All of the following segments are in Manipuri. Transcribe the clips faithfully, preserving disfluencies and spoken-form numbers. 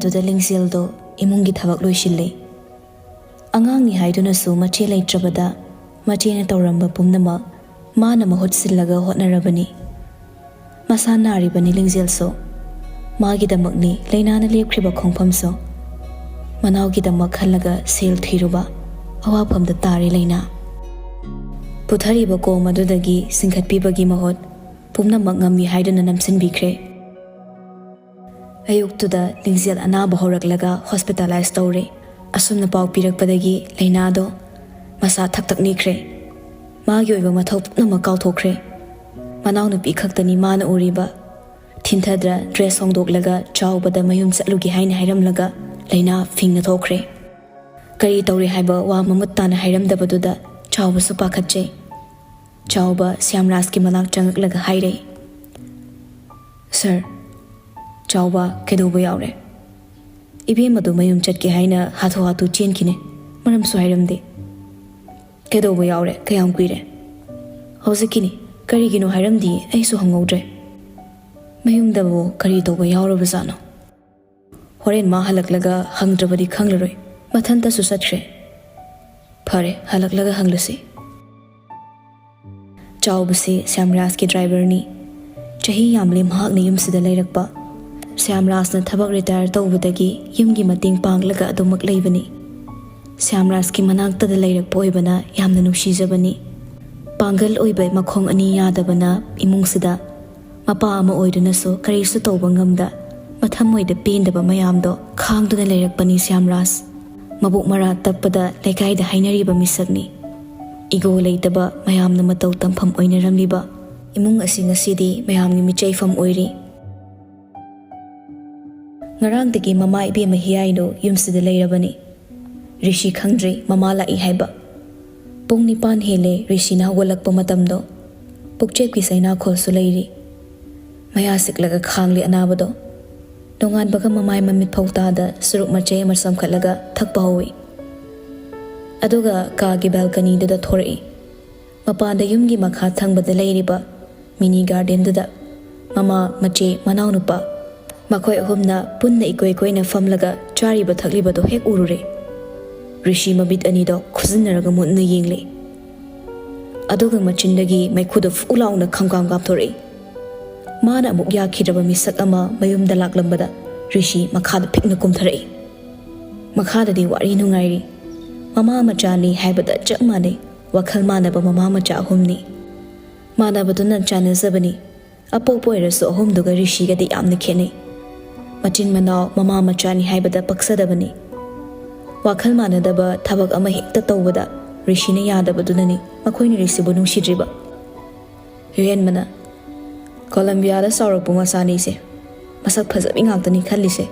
ꯑꯗꯨꯗ ꯂꯤꯡꯖꯦꯜꯗꯣ ꯏꯃꯨꯡꯒꯤ ꯊꯕꯛ ꯂꯣꯏꯁꯤꯜꯂꯤ꯫ ꯑꯉꯥꯡꯅꯤ ꯍꯥꯏꯗꯨꯅꯁꯨ ꯃꯆꯦ ꯂꯩꯇ꯭ꯔꯕꯗ ꯃꯆꯦꯅ ꯇꯧꯔꯝꯕ ꯄꯨꯝꯅꯃꯛ ꯃꯥꯅ ꯃꯍꯨꯠ ꯁꯤꯜꯂꯒ ꯍꯣꯠꯅꯔꯕꯅꯤ꯫ ꯃꯁꯥ ꯅꯥꯔꯤꯕꯅꯤ ꯂꯤꯡꯖꯦꯜꯁꯨ꯫ ꯃꯥꯒꯤꯗꯃꯛꯅꯤ ꯂꯩꯅꯥꯅ ꯂꯦꯞꯈ꯭ꯔꯤꯕ ꯈꯣꯡꯐꯝꯁꯨ꯫ ꯃꯅꯥꯎꯒꯤꯗꯃꯛ ꯈꯜꯂꯒ ꯁꯦꯜ ꯊꯤꯔꯨꯕ ꯑꯋꯥꯐꯝꯗ ꯇꯥꯔꯦ ꯂꯩꯅꯥ꯫ ꯄꯨꯊꯔꯤꯕ ꯀꯣꯝ ꯑꯗꯨꯗꯒꯤ ꯆꯤꯡꯈꯠꯄꯤꯕꯒꯤ ꯃꯍꯨꯠ ꯄꯨꯝꯅꯃꯛ ꯉꯝꯃꯤ ꯍꯥꯏꯗꯨꯅ ꯅꯝꯁꯤꯟꯕꯤꯈ꯭ꯔꯦ꯫ ꯑꯌꯨꯛꯇꯨꯗ ꯂꯤꯡꯖꯦꯜ ꯑꯅꯥꯕ ꯍꯧꯔꯛꯂꯒ ꯍꯣꯁꯄꯤꯇꯥꯂꯥꯏꯁ ꯇꯧꯔꯦ꯫ ꯑꯁꯨꯝꯅ ꯄꯥꯎ ꯄꯤꯔꯛꯄꯗꯒꯤ ꯂꯩꯅꯥꯗꯣ ꯃꯁꯥ ꯊꯛ ꯊꯛ ꯅꯤꯛꯈ꯭ꯔꯦ꯫ ꯃꯥꯒꯤ ꯑꯣꯏꯕ ꯃꯊꯧ ꯄꯨꯝꯅꯃꯛ ꯀꯥꯎꯊꯣꯛꯈ꯭ꯔꯦ꯫ ꯃꯅꯥꯎꯅꯨꯄꯤ ꯈꯛꯇꯅꯤ ꯃꯥꯅ ꯎꯔꯤꯕ꯫ ꯊꯤꯟꯊꯗ꯭ꯔ ꯗ꯭ꯔꯦꯁ ꯍꯣꯡꯗꯣꯛꯂꯒ ꯆꯥꯎꯕꯗ ꯃꯌꯨꯝ ꯆꯠꯂꯨꯒꯦ ꯍꯥꯏꯅ ꯍꯥꯏꯔꯝꯂꯒ ꯂꯩꯅꯥ ꯐꯤꯡꯅ ꯊꯣꯛꯈ꯭ꯔꯦ꯫ ꯀꯔꯤ ꯇꯧꯔꯤ ꯍꯥꯏꯕ ꯋꯥ ꯃꯃꯨꯠ ꯇꯥꯅ ꯍꯥꯏꯔꯝꯗꯕꯗꯨꯗ ꯆꯥꯎꯕꯁꯨ ꯄꯥꯈꯠꯆꯩ꯫ ꯆꯥꯎꯕ ꯁ꯭ꯌꯥꯝꯔꯥꯖꯀꯤ ꯃꯅꯥꯛ ꯆꯪꯉꯛꯂꯒ ꯍꯥꯏꯔꯦ, "ꯁꯥꯔ, ꯆꯥꯎꯕ ꯀꯩꯗꯧꯕ ꯌꯥꯎꯔꯦ? ꯏꯕꯦꯝꯃꯗꯨ ꯃꯌꯨꯝ ꯆꯠꯀꯦ ꯍꯥꯏꯅ ꯍꯥꯊꯨ ꯍꯥꯊꯨ ꯆꯦꯟꯈꯤꯅꯦ, ꯃꯔꯝꯁꯨ ꯍꯥꯏꯔꯝꯗꯦ꯫ ꯀꯩꯗꯧꯕ ꯌꯥꯎꯔꯦ? ꯀꯌꯥꯝ ꯀꯨꯏꯔꯦ?" "ꯍꯧꯖꯤꯛꯀꯤꯅꯤ, ꯀꯔꯤꯒꯤꯅꯣ ꯍꯥꯏꯔꯝꯗꯤꯌꯦ, ꯑꯩꯁꯨ ꯍꯪꯍꯧꯗ꯭ꯔꯦ꯫ ꯃꯌꯨꯝꯗꯕꯨ ꯀꯔꯤ ꯇꯧꯕ ꯌꯥꯎꯔꯕꯖꯥꯠꯅꯣ? ꯍꯣꯔꯦꯟ ꯃꯥ ꯍꯜꯂꯛꯂꯒ ꯍꯪꯗ꯭ꯔꯕꯗꯤ ꯈꯪꯂꯔꯣꯏ, ꯃꯊꯟꯇꯁꯨ ꯆꯠꯈ꯭ꯔꯦ꯫ ꯐꯔꯦ, ꯍꯜꯂꯛꯂꯒ ꯍꯪꯂꯁꯤ꯫" ꯆꯥꯎꯕꯁꯤ ꯁ꯭ꯌꯥꯝꯔꯥꯖꯀꯤ ꯗ꯭ꯔꯥꯏꯚꯔꯅꯤ꯫ ꯆꯍꯤ ꯌꯥꯝꯂꯦ ꯃꯍꯥꯛꯅ ꯌꯨꯝꯁꯤꯗ ꯂꯩꯔꯛꯄ꯫ ꯁ꯭ꯌꯥꯝꯔꯥꯖꯅ ꯊꯕꯛ ꯔꯤꯇꯥꯌꯔ ꯇꯧꯕꯗꯒꯤ ꯌꯨꯝꯒꯤ ꯃꯇꯦꯡ ꯄꯥꯡꯂꯒ ꯑꯗꯨꯃꯛ ꯂꯩꯕꯅꯤ꯫ ꯁ꯭ꯌꯥꯝꯔꯥꯖꯀꯤ ꯃꯅꯥꯛꯇꯗ ꯂꯩꯔꯛꯄ ꯑꯣꯏꯕꯅ ꯌꯥꯝꯅ ꯅꯨꯡꯁꯤꯖꯕꯅꯤ꯫ ꯄꯥꯡꯒꯜ ꯑꯣꯏꯕ ꯃꯈꯣꯡ ꯑꯅꯤ ꯌꯥꯗꯕꯅ ꯏꯃꯨꯡꯁꯤꯗ ꯃꯄꯥ ꯑꯃ ꯑꯣꯏꯗꯨꯅꯁꯨ ꯀꯔꯤꯁꯨ ꯇꯧꯕ ꯉꯝꯗ, ꯃꯊꯃꯣꯏꯗ ꯄꯦꯟꯗꯕ ꯃꯌꯥꯝꯗꯣ ꯈꯥꯡꯗꯨꯅ ꯂꯩꯔꯛꯄꯅꯤ ꯁ꯭ꯌꯥꯝꯔꯥꯖ꯫ ꯃꯕꯨꯛ ꯃꯔꯥ ꯇꯞꯄꯗ ꯂꯩꯀꯥꯏꯗ ꯍꯥꯏꯅꯔꯤꯕ ꯃꯤꯁꯛꯅꯤ꯫ ꯏꯒꯣ ꯂꯩꯇꯕ, ꯃꯌꯥꯝꯅ ꯃꯇꯧ ꯇꯝꯐꯝ ꯑꯣꯏꯅꯔꯝꯂꯤꯕ ꯏꯃꯨꯡ ꯑꯁꯤ ꯉꯁꯤꯗꯤ ꯃꯌꯥꯝꯒꯤ ꯃꯤꯆꯩꯐꯝ ꯑꯣꯏꯔꯤ꯫ ꯉꯔꯥꯡꯗꯒꯤ ꯃꯃꯥ ꯏꯕꯦꯝꯃ ꯍꯤꯌꯥꯏꯗꯨ ꯌꯨꯝꯁꯤꯗ ꯂꯩꯔꯕꯅꯤ꯫ ꯔꯤꯁꯤ ꯈꯪꯗ꯭ꯔꯤ ꯃꯃꯥ ꯂꯥꯛꯏ ꯍꯥꯏꯕ꯫ ꯄꯨꯡ ꯅꯤꯄꯥꯟ ꯍꯦꯜꯂꯦ ꯔꯤꯁꯤꯅ ꯍꯧꯒꯠꯂꯛꯄ ꯃꯇꯝꯗꯣ꯫ ꯄꯨꯛꯆꯦꯞꯀꯤ ꯆꯩꯅꯥꯈꯣꯜꯁꯨ ꯂꯩꯔꯤ꯫ ꯃꯌꯥ ꯁꯤꯛꯂꯒ ꯈꯥꯡꯂꯤ ꯑꯅꯥꯕꯗꯣ꯫ ꯅꯣꯡꯉꯥꯟꯕꯒ ꯃꯃꯥꯏ ꯃꯃꯤꯠ ꯐꯧ ꯇꯥꯗ ꯁꯨꯔꯨꯞ ꯃꯆꯩ ꯑꯃ ꯆꯝꯈꯠꯂꯒ ꯊꯛꯄ ꯍꯧꯏ꯫ ꯑꯗꯨꯒ ꯀꯥꯒꯤ ꯕꯦꯜꯀꯅꯤꯗꯨꯗ ꯊꯣꯔꯛꯏ꯫ ꯃꯄꯥꯟꯗ ꯌꯨꯝꯒꯤ ꯃꯈꯥ ꯊꯪꯕꯗ ꯂꯩꯔꯤꯕ ꯃꯤꯅꯤ ꯒꯥꯔꯗꯦꯟꯗꯨꯗ ꯃꯃꯥ, ꯃꯆꯦ, ꯃꯅꯥꯎꯅꯨꯄꯥ, ꯃꯈꯣꯏ ꯑꯍꯨꯝꯅ ꯄꯨꯟꯅ ꯏꯀꯣꯏ ꯀꯣꯏꯅ ꯐꯝꯂꯒ ꯆꯥꯔꯤꯕ ꯊꯛꯂꯤꯕꯗꯨ ꯍꯦꯛ ꯎꯔꯨꯔꯦ꯫ ꯔꯤꯁꯤ ꯃꯃꯤꯠ ꯑꯅꯤꯗꯣ ꯈꯨꯖꯤꯟꯅꯔꯒ ꯃꯨꯟꯅ ꯌꯦꯡꯂꯦ꯫ ꯑꯗꯨꯒ ꯃꯆꯤꯟꯗꯒꯤ ꯃꯩꯈꯨꯗꯨ ꯐꯨ ꯂꯥꯎꯅ ꯈꯝ ꯈꯝ ꯀꯥꯝꯊꯣꯔꯛꯏ꯫ ꯃꯥꯅ ꯑꯃꯨꯛ ꯌꯥꯈꯤꯗ꯭ꯔꯕ ꯃꯤꯁꯛ ꯑꯃ ꯃꯌꯨꯝꯗ ꯂꯥꯛꯂꯝꯕꯗ ꯔꯤꯁꯤ ꯃꯈꯥꯗ ꯐꯤꯛꯅ ꯀꯨꯝꯊꯔꯛꯏ꯫ ꯃꯈꯥꯗꯗꯤ ꯋꯥꯔꯤ ꯅꯨꯡꯉꯥꯏꯔꯤ꯫ ꯃꯃꯥ ꯃꯆꯥꯅꯤ ꯍꯥꯏꯕꯗ ꯆꯞ ꯃꯥꯟꯅꯩ꯫ ꯋꯥꯈꯜ ꯃꯥꯟꯅꯕ ꯃꯃꯥ ꯃꯆꯥ ꯑꯍꯨꯝꯅꯤ꯫ ꯃꯥꯟꯅꯕꯗꯨꯅ ꯆꯥꯟꯅꯖꯕꯅꯤ꯫ ꯑꯄꯣꯛꯄ ꯑꯣꯏꯔꯁꯨ ꯑꯍꯨꯝꯗꯨꯒ ꯔꯤꯁꯤꯒꯗꯤ ꯌꯥꯝꯅ ꯈꯦꯠꯅꯩ꯫ ꯃꯆꯤꯟ ꯃꯅꯥꯎ ꯃꯃꯥ ꯃꯆꯥꯅꯤ ꯍꯥꯏꯕꯗ ꯄꯛꯆꯗꯕꯅꯤ꯫ ꯋꯥꯈꯜ ꯃꯥꯟꯅꯗꯕ ꯊꯕꯛ ꯑꯃ ꯍꯦꯛꯇ ꯇꯧꯕꯗ ꯔꯤꯁꯤꯅ ꯌꯥꯗꯕꯗꯨꯅꯅꯤ ꯃꯈꯣꯏꯅ ꯔꯤꯁꯤꯕꯨ ꯅꯨꯡꯁꯤꯗ꯭ꯔꯤꯕ꯫ ꯌꯨꯍꯦꯟꯕꯅ, "ꯀꯣꯂꯝꯕꯤꯌꯥꯗ ꯆꯥꯎꯔꯛꯄ ꯃꯆꯥꯅꯤꯁꯦ꯫ ꯃꯁꯛ ꯐꯖꯕꯤ ꯉꯥꯛꯇꯅꯤ ꯈꯜꯂꯤꯁꯦ꯫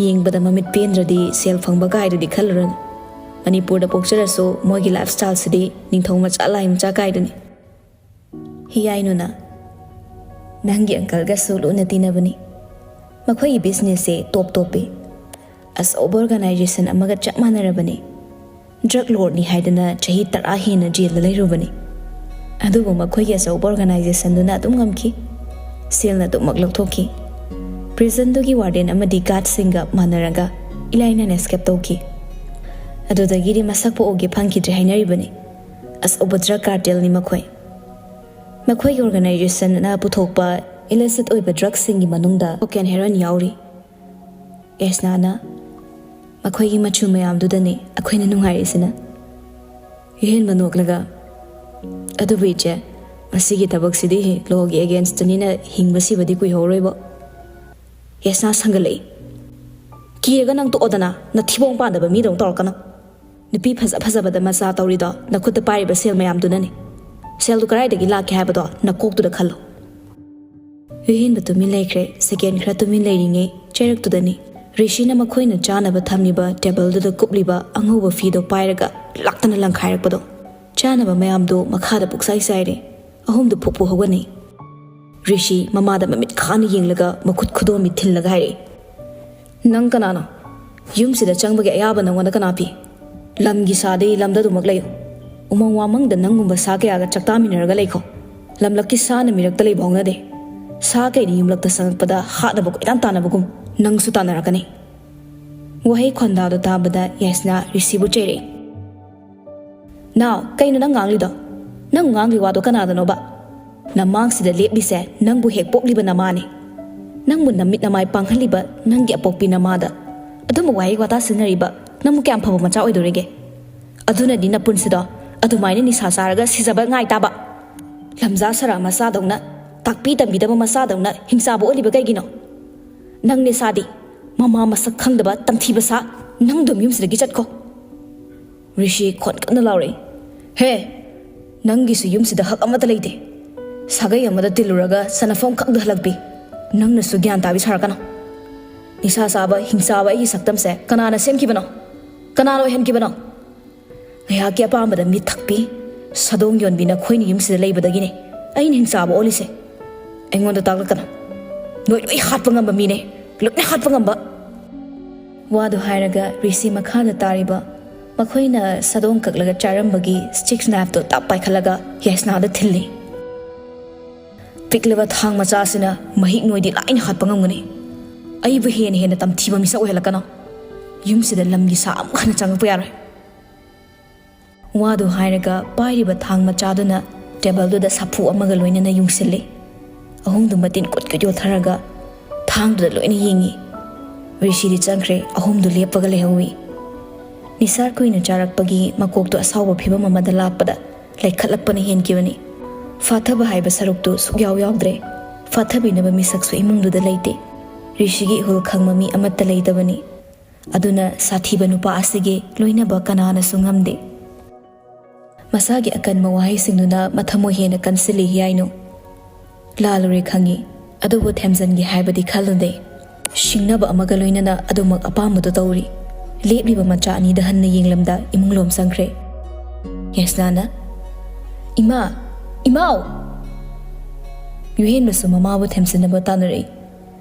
ꯌꯦꯡꯕꯗ ꯃꯃꯤꯠ ꯄꯦꯟꯗ꯭ꯔꯗꯤ ꯁꯦꯜ ꯐꯪꯕ ꯀꯥꯏꯗꯨꯗꯤ ꯈꯜꯂꯨꯔꯅꯨ꯫ ꯃꯅꯤꯄꯨꯔꯗ ꯄꯣꯛꯆꯔꯁꯨ ꯃꯣꯏꯒꯤ ꯂꯥꯏꯐ ꯁ꯭ꯇꯥꯏꯜꯁꯤꯗꯤ ꯅꯤꯡꯊꯧ ꯃꯆꯥ ꯂꯥꯏ ꯃꯆꯥ ꯀꯥꯏꯗꯨꯅꯤ꯫" ꯍꯤꯌꯥꯏꯅꯨꯅ, "ꯅꯪꯒꯤ ꯑꯪꯀꯜꯒꯁꯨ ꯂꯨꯅ ꯇꯤꯟꯅꯕꯅꯤ꯫ ꯃꯈꯣꯏꯒꯤ ꯕꯤꯖꯤꯅꯦꯁꯁꯦ ꯇꯣꯞ ꯇꯣꯞꯄꯤ꯫ ꯑꯆꯧꯕ ꯑꯣꯔꯒꯅꯥꯏꯖꯦꯁꯟ ꯑꯃꯒ ꯆꯞ ꯃꯥꯟꯅꯔꯕꯅꯤ꯫ ꯗ꯭ꯔꯒ ꯂꯣꯔꯗꯅꯤ ꯍꯥꯏꯗꯅ ꯆꯍꯤ ꯇꯔꯥ ꯍꯦꯟꯅ ꯖꯦꯜꯗ ꯂꯩꯔꯨꯕꯅꯤ꯫ ꯑꯗꯨꯕꯨ ꯃꯈꯣꯏꯒꯤ ꯑꯆꯧꯕ ꯑꯣꯔꯒꯅꯥꯏꯖꯦꯁꯟꯗꯨꯅ ꯑꯗꯨꯝ ꯉꯝꯈꯤ꯫ ꯁꯦꯜꯅ ꯑꯗꯨꯃꯛ ꯂꯧꯊꯣꯛꯈꯤ꯫ ꯄ꯭ꯔꯤꯖꯟꯗꯨꯒꯤ ꯋꯥꯔꯗꯦꯟ ꯑꯃꯗꯤ ꯒꯥꯔꯗꯁꯤꯡꯒ ꯃꯥꯟꯅꯔꯒ ꯏꯂꯥꯏ ꯂꯥꯏꯅ ꯑꯦꯁꯀꯦꯞ ꯇꯧꯈꯤ꯫ ꯑꯗꯨꯗꯒꯤꯗꯤ ꯃꯁꯛ ꯄꯣꯛꯎꯒꯦ ꯐꯪꯈꯤꯗ꯭ꯔꯦ ꯍꯥꯏꯅꯔꯤꯕꯅꯤ꯫ ꯑꯆꯧꯕ ꯗ꯭ꯔꯒ ꯀꯥꯔꯇꯦꯜꯅꯤ ꯃꯈꯣꯏ꯫ ꯃꯈꯣꯏꯒꯤ ꯑꯣꯔꯒꯅꯥꯏꯖꯦꯁꯟꯅ ꯄꯨꯊꯣꯛꯄ ꯏꯂꯤꯁꯤꯠ ꯑꯣꯏꯕ ꯗ꯭ꯔꯒꯁꯤꯡꯒꯤ ꯃꯅꯨꯡꯗ ꯀꯣꯀꯦꯟ ꯍꯦꯔꯣꯏꯟ ꯌꯥꯎꯔꯤ꯫" ꯌꯥꯏꯁꯅꯥꯅ, "ꯃꯈꯣꯏꯒꯤ ꯃꯆꯨ ꯃꯌꯥꯝꯗꯨꯗꯅꯤ ꯑꯩꯈꯣꯏꯅ ꯅꯨꯡꯉꯥꯏꯔꯤꯁꯤꯅ꯫" ꯌꯨꯍꯦꯟꯕ ꯅꯣꯛꯂꯒ, "ꯑꯗꯨꯕꯨ ꯏꯆꯦ, ꯃꯁꯤꯒꯤ ꯊꯕꯛꯁꯤꯗꯤ ꯂꯣꯒꯤ ꯑꯦꯒꯦꯟꯁꯇꯅꯤꯅ ꯍꯤꯡꯕ ꯁꯤꯕꯗꯤ ꯀꯨꯏꯍꯧꯔꯣꯏꯕꯣ꯫" ꯌꯥꯏꯁꯅꯥ ꯁꯪꯒꯠꯂꯛꯏ꯫ "ꯀꯤꯔꯒ ꯅꯪ ꯇꯣꯛꯑꯣꯗꯅ, ꯅꯊꯤꯕꯣꯡ ꯄꯥꯟꯗꯕ ꯃꯤꯗꯧ ꯇꯧꯔꯛꯀꯅꯨ꯫ ꯅꯨꯄꯤ ꯐꯖ ꯐꯖꯕꯗ ꯃꯆꯥ ꯇꯧꯔꯤꯗꯣ ꯅꯈꯨꯠꯇ ꯄꯥꯏꯔꯤꯕ ꯁꯦꯜ ꯃꯌꯥꯝꯗꯨꯅꯅꯤ꯫ ꯁꯦꯜꯗꯨ ꯀꯗꯥꯏꯗꯒꯤ ꯂꯥꯛꯀꯦ ꯍꯥꯏꯕꯗꯣ ꯅꯀꯣꯛꯇꯨꯗ ꯈꯜꯂꯨ꯫" ꯌꯨꯍꯦꯟꯕ ꯇꯨꯃꯤꯟ ꯂꯩꯈ꯭ꯔꯦ꯫ ꯁꯦꯀꯦꯟ ꯈꯔ ꯇꯨꯃꯤꯟ ꯂꯩꯔꯤꯉꯩ ꯆꯩꯔꯛꯇꯨꯗꯅꯤ ꯔꯤꯁꯤꯅ ꯃꯈꯣꯏꯅ ꯆꯥꯅꯕ ꯊꯝꯂꯤꯕ ꯇꯦꯕꯜꯗꯨꯗ ꯀꯨꯞꯂꯤꯕ ꯑꯉꯧꯕ ꯐꯤꯗꯣ ꯄꯥꯏꯔꯒ ꯂꯥꯛꯇꯅ ꯂꯪꯈꯥꯏꯔꯛꯄꯗꯣ꯫ ꯆꯥꯅꯕ ꯃꯌꯥꯝꯗꯣ ꯃꯈꯥꯗ ꯄꯨꯛꯆꯥꯏ ꯆꯥꯏꯔꯦ꯫ ꯑꯍꯨꯝꯗꯨ ꯐꯨꯛ ꯐꯨꯛ ꯍꯧꯒꯠꯅꯩ꯫ ꯔꯤꯁꯤ ꯃꯃꯥꯗ ꯃꯃꯤꯠ ꯈꯥꯅ ꯌꯦꯡꯂꯒ ꯃꯈꯨꯠ ꯈꯨꯗꯣꯝꯕꯤ ꯊꯤꯜꯂꯒ ꯍꯥꯏꯔꯛꯏ, "ꯅꯪ ꯀꯅꯥꯅꯣ? ꯌꯨꯝꯁꯤꯗ ꯆꯪꯕꯒꯤ ꯑꯌꯥꯕ ꯅꯪꯉꯣꯟꯗ ꯀꯅꯥ ꯄꯤ? ꯂꯝꯒꯤ ꯁꯥꯗꯤ ꯂꯝꯗ ꯑꯗꯨꯃꯛ ꯂꯩꯌꯨ꯫ ꯎꯃꯪ ꯋꯥꯃꯪꯗ ꯅꯪꯒꯨꯝꯕ ꯁꯥ ꯀꯌꯥꯒ ꯆꯥꯛꯇꯥꯃꯤꯟꯅꯔꯒ ꯂꯩꯈꯣ꯫ ꯂꯝꯂꯛꯀꯤ ꯁꯥꯅ ꯃꯤꯔꯛꯇ ꯂꯩꯕ ꯍꯧꯅꯗꯦ꯫" ꯁꯥ ꯀꯩꯅ ꯌꯨꯝꯂꯛꯇ ꯆꯪꯉꯛꯄꯗ ꯍꯥꯠꯅꯕ ꯀꯣꯏꯇꯥꯟ ꯇꯥꯟꯅꯕꯒꯨꯝ ꯅꯪꯁꯨ ꯇꯥꯟꯅꯔꯛꯀꯅꯤ꯫ ꯋꯥꯍꯩ ꯈꯣꯟꯗꯥꯗꯣ ꯇꯥꯕꯗ ꯌꯥꯏꯁꯅꯥ ꯔꯤꯁꯤꯕꯨ ꯆꯩꯔꯛꯏ꯫ "ꯅꯥꯎ, ꯀꯩꯅꯣ ꯅꯪ ꯉꯥꯡꯂꯤꯗꯣ? ꯅꯪ ꯉꯥꯡꯂꯤ ꯋꯥꯗꯣ ꯀꯅꯥꯗꯅꯣꯕ? ꯅꯃꯥꯡꯁꯤꯗ ꯂꯦꯞꯂꯤꯁꯦ ꯅꯪꯕꯨ ꯍꯦꯛ ꯄꯣꯛꯂꯤꯕ ꯅꯃꯥꯅꯦ꯫ ꯅꯪꯕꯨ ꯅꯃꯤꯠ ꯅꯃꯥꯏ ꯄꯥꯡꯍꯜꯂꯤꯕ ꯅꯪꯒꯤ ꯑꯄꯣꯛꯄꯤ ꯅꯃꯥꯗ ꯑꯗꯨꯝꯕ ꯋꯥꯍꯩ ꯋꯥꯇꯥ ꯁꯤꯖꯤꯟꯅꯔꯤꯕ ꯅꯪꯕꯨ ꯀꯌꯥꯝ ꯐꯕ ꯃꯆꯥ ꯑꯣꯏꯗꯣꯔꯤꯒꯦ? ꯑꯗꯨꯅꯗꯤ ꯅꯄꯨꯟꯁꯤꯗꯣ ꯑꯗꯨꯃꯥꯏꯅ ꯅꯤꯁꯥ ꯆꯥꯔꯒ ꯁꯤꯖꯕ ꯉꯥꯏ ꯇꯥꯕ꯫ ꯂꯝꯖꯥ ꯁꯔꯥ ꯃꯆꯥꯗꯧꯅ, ꯇꯥꯛꯄꯤ ꯇꯝꯕꯤꯗꯕ ꯃꯆꯥꯗꯧꯅ ꯍꯤꯡꯆꯥꯕ ꯑꯣꯜꯂꯤꯕ ꯀꯩꯒꯤꯅꯣ? ꯅꯪꯅꯦ ꯁꯥꯗꯤ, ꯃꯃꯥ ꯃꯁꯛ ꯈꯪꯗꯕ ꯇꯝꯊꯤꯕ ꯁꯥ, ꯅꯪ ꯑꯗꯨꯝ ꯌꯨꯝꯁꯤꯗꯒꯤ ꯆꯠꯈꯣ!" ꯔꯤꯁꯤ ꯈꯣꯟ ꯀꯟꯅ ꯂꯥꯎꯔꯛꯏ꯫ "ꯍꯦ, ꯅꯪꯒꯤꯁꯨ ꯌꯨꯝꯁꯤꯗ ꯍꯛ ꯑꯃꯠꯇ ꯂꯩꯇꯦ꯫ ꯁꯥꯒꯩ ꯑꯃꯗ ꯇꯤꯜꯂꯨꯔꯒ ꯆꯅꯐꯝ ꯈꯪꯗ ꯍꯜꯂꯛꯄꯤ꯫ ꯅꯪꯅꯁꯨ ꯒ꯭ꯌꯥꯟ ꯇꯥꯕꯤ ꯁꯥꯔꯛꯀꯅꯨ꯫ ꯅꯤꯁꯥ ꯆꯥꯕ, ꯍꯤꯡꯆꯥꯕ ꯑꯩꯒꯤ ꯁꯛꯇꯝꯁꯦ ꯀꯅꯥꯅ ꯁꯦꯝꯈꯤꯕꯅꯣ? ꯀꯅꯥꯅ ꯑꯣꯏꯍꯟꯈꯤꯕꯅꯣ? ꯉꯥꯏꯍꯥꯛꯀꯤ ꯑꯄꯥꯝꯕꯗ ꯃꯤꯠ ꯊꯛꯄꯤ, ꯁꯥꯗꯣꯡ ꯌꯣꯟꯕꯤ ꯅꯈꯣꯏꯅ ꯌꯨꯝꯁꯤꯗ ꯂꯩꯕꯗꯒꯤꯅꯦ ꯑꯩꯅ ꯍꯤꯡꯆꯥꯕ ꯑꯣꯜꯂꯤꯁꯦ꯫ ꯑꯩꯉꯣꯟꯗ ꯇꯥꯛꯂꯛꯀꯅꯨ꯫ ꯅꯣꯏ ꯂꯣꯏ ꯍꯥꯠꯄ ꯉꯝꯕ ꯃꯤꯅꯦ, ꯂꯣꯏꯅ ꯍꯥꯠꯄ ꯉꯝꯕ!" ꯋꯥꯗꯨ ꯍꯥꯏꯔꯒ ꯔꯤꯁꯤ ꯃꯈꯥꯗ ꯇꯥꯔꯤꯕ ꯃꯈꯣꯏꯅ ꯁꯥꯗꯣꯡ ꯀꯛꯂꯒ ꯆꯥꯔꯝꯕꯒꯤ ꯁ꯭ꯇꯤꯛꯁ ꯅꯥꯏꯐꯇꯣ ꯇꯞ ꯄꯥꯏꯈꯠꯂꯒ ꯌꯥꯏꯁꯅꯥꯗ ꯊꯤꯜꯂꯤ꯫ "ꯄꯤꯛꯂꯕ ꯊꯥꯡ ꯃꯆꯥꯁꯤꯅ ꯃꯍꯤꯛ ꯅꯣꯏꯗꯤ ꯂꯥꯏꯅ ꯍꯥꯠꯄ ꯉꯝꯒꯅꯤ꯫ ꯑꯩꯕꯨ ꯍꯦꯟꯅ ꯍꯦꯟꯅ ꯇꯝꯊꯤꯕ ꯃꯤꯁꯛ ꯑꯣꯏꯍꯜꯂꯛꯀꯅꯨ꯫ ꯌꯨꯝꯁꯤꯗ ꯂꯝꯒꯤ ꯁꯥ ꯑꯃꯨꯛ ꯍꯟꯅ ꯆꯪꯉꯛꯄ ꯌꯥꯔꯣꯏ!" ꯋꯥꯗꯨ ꯍꯥꯏꯔꯒ ꯄꯥꯏꯔꯤꯕ ꯊꯥꯡ ꯃꯆꯥꯗꯨꯅ ꯇꯦꯕꯜꯗꯨꯗ ꯁꯥꯐꯨ ꯑꯃꯒ ꯂꯣꯏꯅꯅ ꯌꯨꯡꯁꯤꯜꯂꯤ꯫ ꯑꯍꯨꯝꯗꯨ ꯃꯇꯤꯟ ꯀꯨꯠ ꯀꯨꯠ ꯌꯣꯠꯊꯔꯒ ꯊꯥꯡꯗꯨꯗ ꯂꯣꯏꯅ ꯌꯦꯡꯉꯤ꯫ ꯔꯤꯁꯤꯗꯤ ꯆꯪꯈ꯭ꯔꯦ, ꯑꯍꯨꯝꯗꯨ ꯂꯦꯞꯄꯒ ꯂꯩꯍꯧꯏ꯫ ꯅꯤꯁꯥ ꯀꯨꯏꯅ ꯆꯥꯔꯛꯄꯒꯤ ꯃꯀꯣꯛꯇꯣ ꯑꯁꯥꯎꯕ ꯐꯤꯕꯝ ꯑꯃꯗ ꯂꯥꯛꯄꯗ ꯂꯩꯈꯠꯂꯛꯄꯅ ꯍꯦꯟꯈꯤꯕꯅꯤ꯫ ꯐꯥꯊꯕ ꯍꯥꯏꯕ ꯁꯔꯨꯛꯇꯨ ꯁꯨꯛꯌꯥꯎ ꯌꯥꯎꯗ꯭ꯔꯦ꯫ ꯐꯥꯊꯕꯤꯅꯕ ꯃꯤꯁꯛꯁꯨ ꯏꯃꯨꯡꯗꯨꯗ ꯂꯩꯇꯦ꯫ ꯔꯤꯁꯤꯒꯤ ꯏꯍꯨꯜ ꯈꯪꯕ ꯃꯤ ꯑꯃꯠꯇ ꯂꯩꯇꯕꯅꯤ꯫ ꯑꯗꯨꯅ ꯁꯥꯊꯤꯕ ꯅꯨꯄꯥ ꯑꯁꯤꯒꯤ ꯂꯣꯏꯅꯕ ꯀꯅꯥꯅꯁꯨ ꯉꯝꯗꯦ꯫ ꯃꯁꯥꯒꯤ ꯑꯀꯟꯕ ꯋꯥꯍꯩꯁꯤꯡꯗꯨꯅ ꯃꯊꯃꯣꯏ ꯍꯦꯟꯅ ꯀꯟꯁꯤꯜꯂꯤ ꯍꯤꯌꯥꯏꯅꯨ꯫ ꯂꯥꯜꯂꯨꯔꯦ ꯈꯪꯉꯤ, ꯑꯗꯨꯕꯨ ꯊꯦꯝꯖꯤꯟꯒꯦ ꯍꯥꯏꯕꯗꯤ ꯈꯜꯂꯨꯗꯦ꯫ ꯁꯤꯡꯅꯕ ꯑꯃꯒ ꯂꯣꯏꯅꯅ ꯑꯗꯨꯃꯛ ꯑꯄꯥꯝꯕꯗꯨ ꯇꯧꯔꯤ꯫ ꯂꯦꯞꯂꯤꯕ ꯃꯆꯥ ꯑꯅꯤꯗ ꯍꯟꯅ ꯌꯦꯡꯂꯝꯗ ꯏꯃꯨꯡꯂꯣꯝ ꯆꯪꯈ꯭ꯔꯦ꯫ ꯌꯥꯏꯁꯅꯥꯅ, "ꯏꯃꯥ! ꯏꯃꯥꯎ!" ꯌꯨꯍꯦꯟꯕꯁꯨ ꯃꯃꯥꯕꯨ ꯊꯦꯝꯖꯤꯟꯅꯕ ꯇꯥꯟꯅꯔꯛꯏ꯫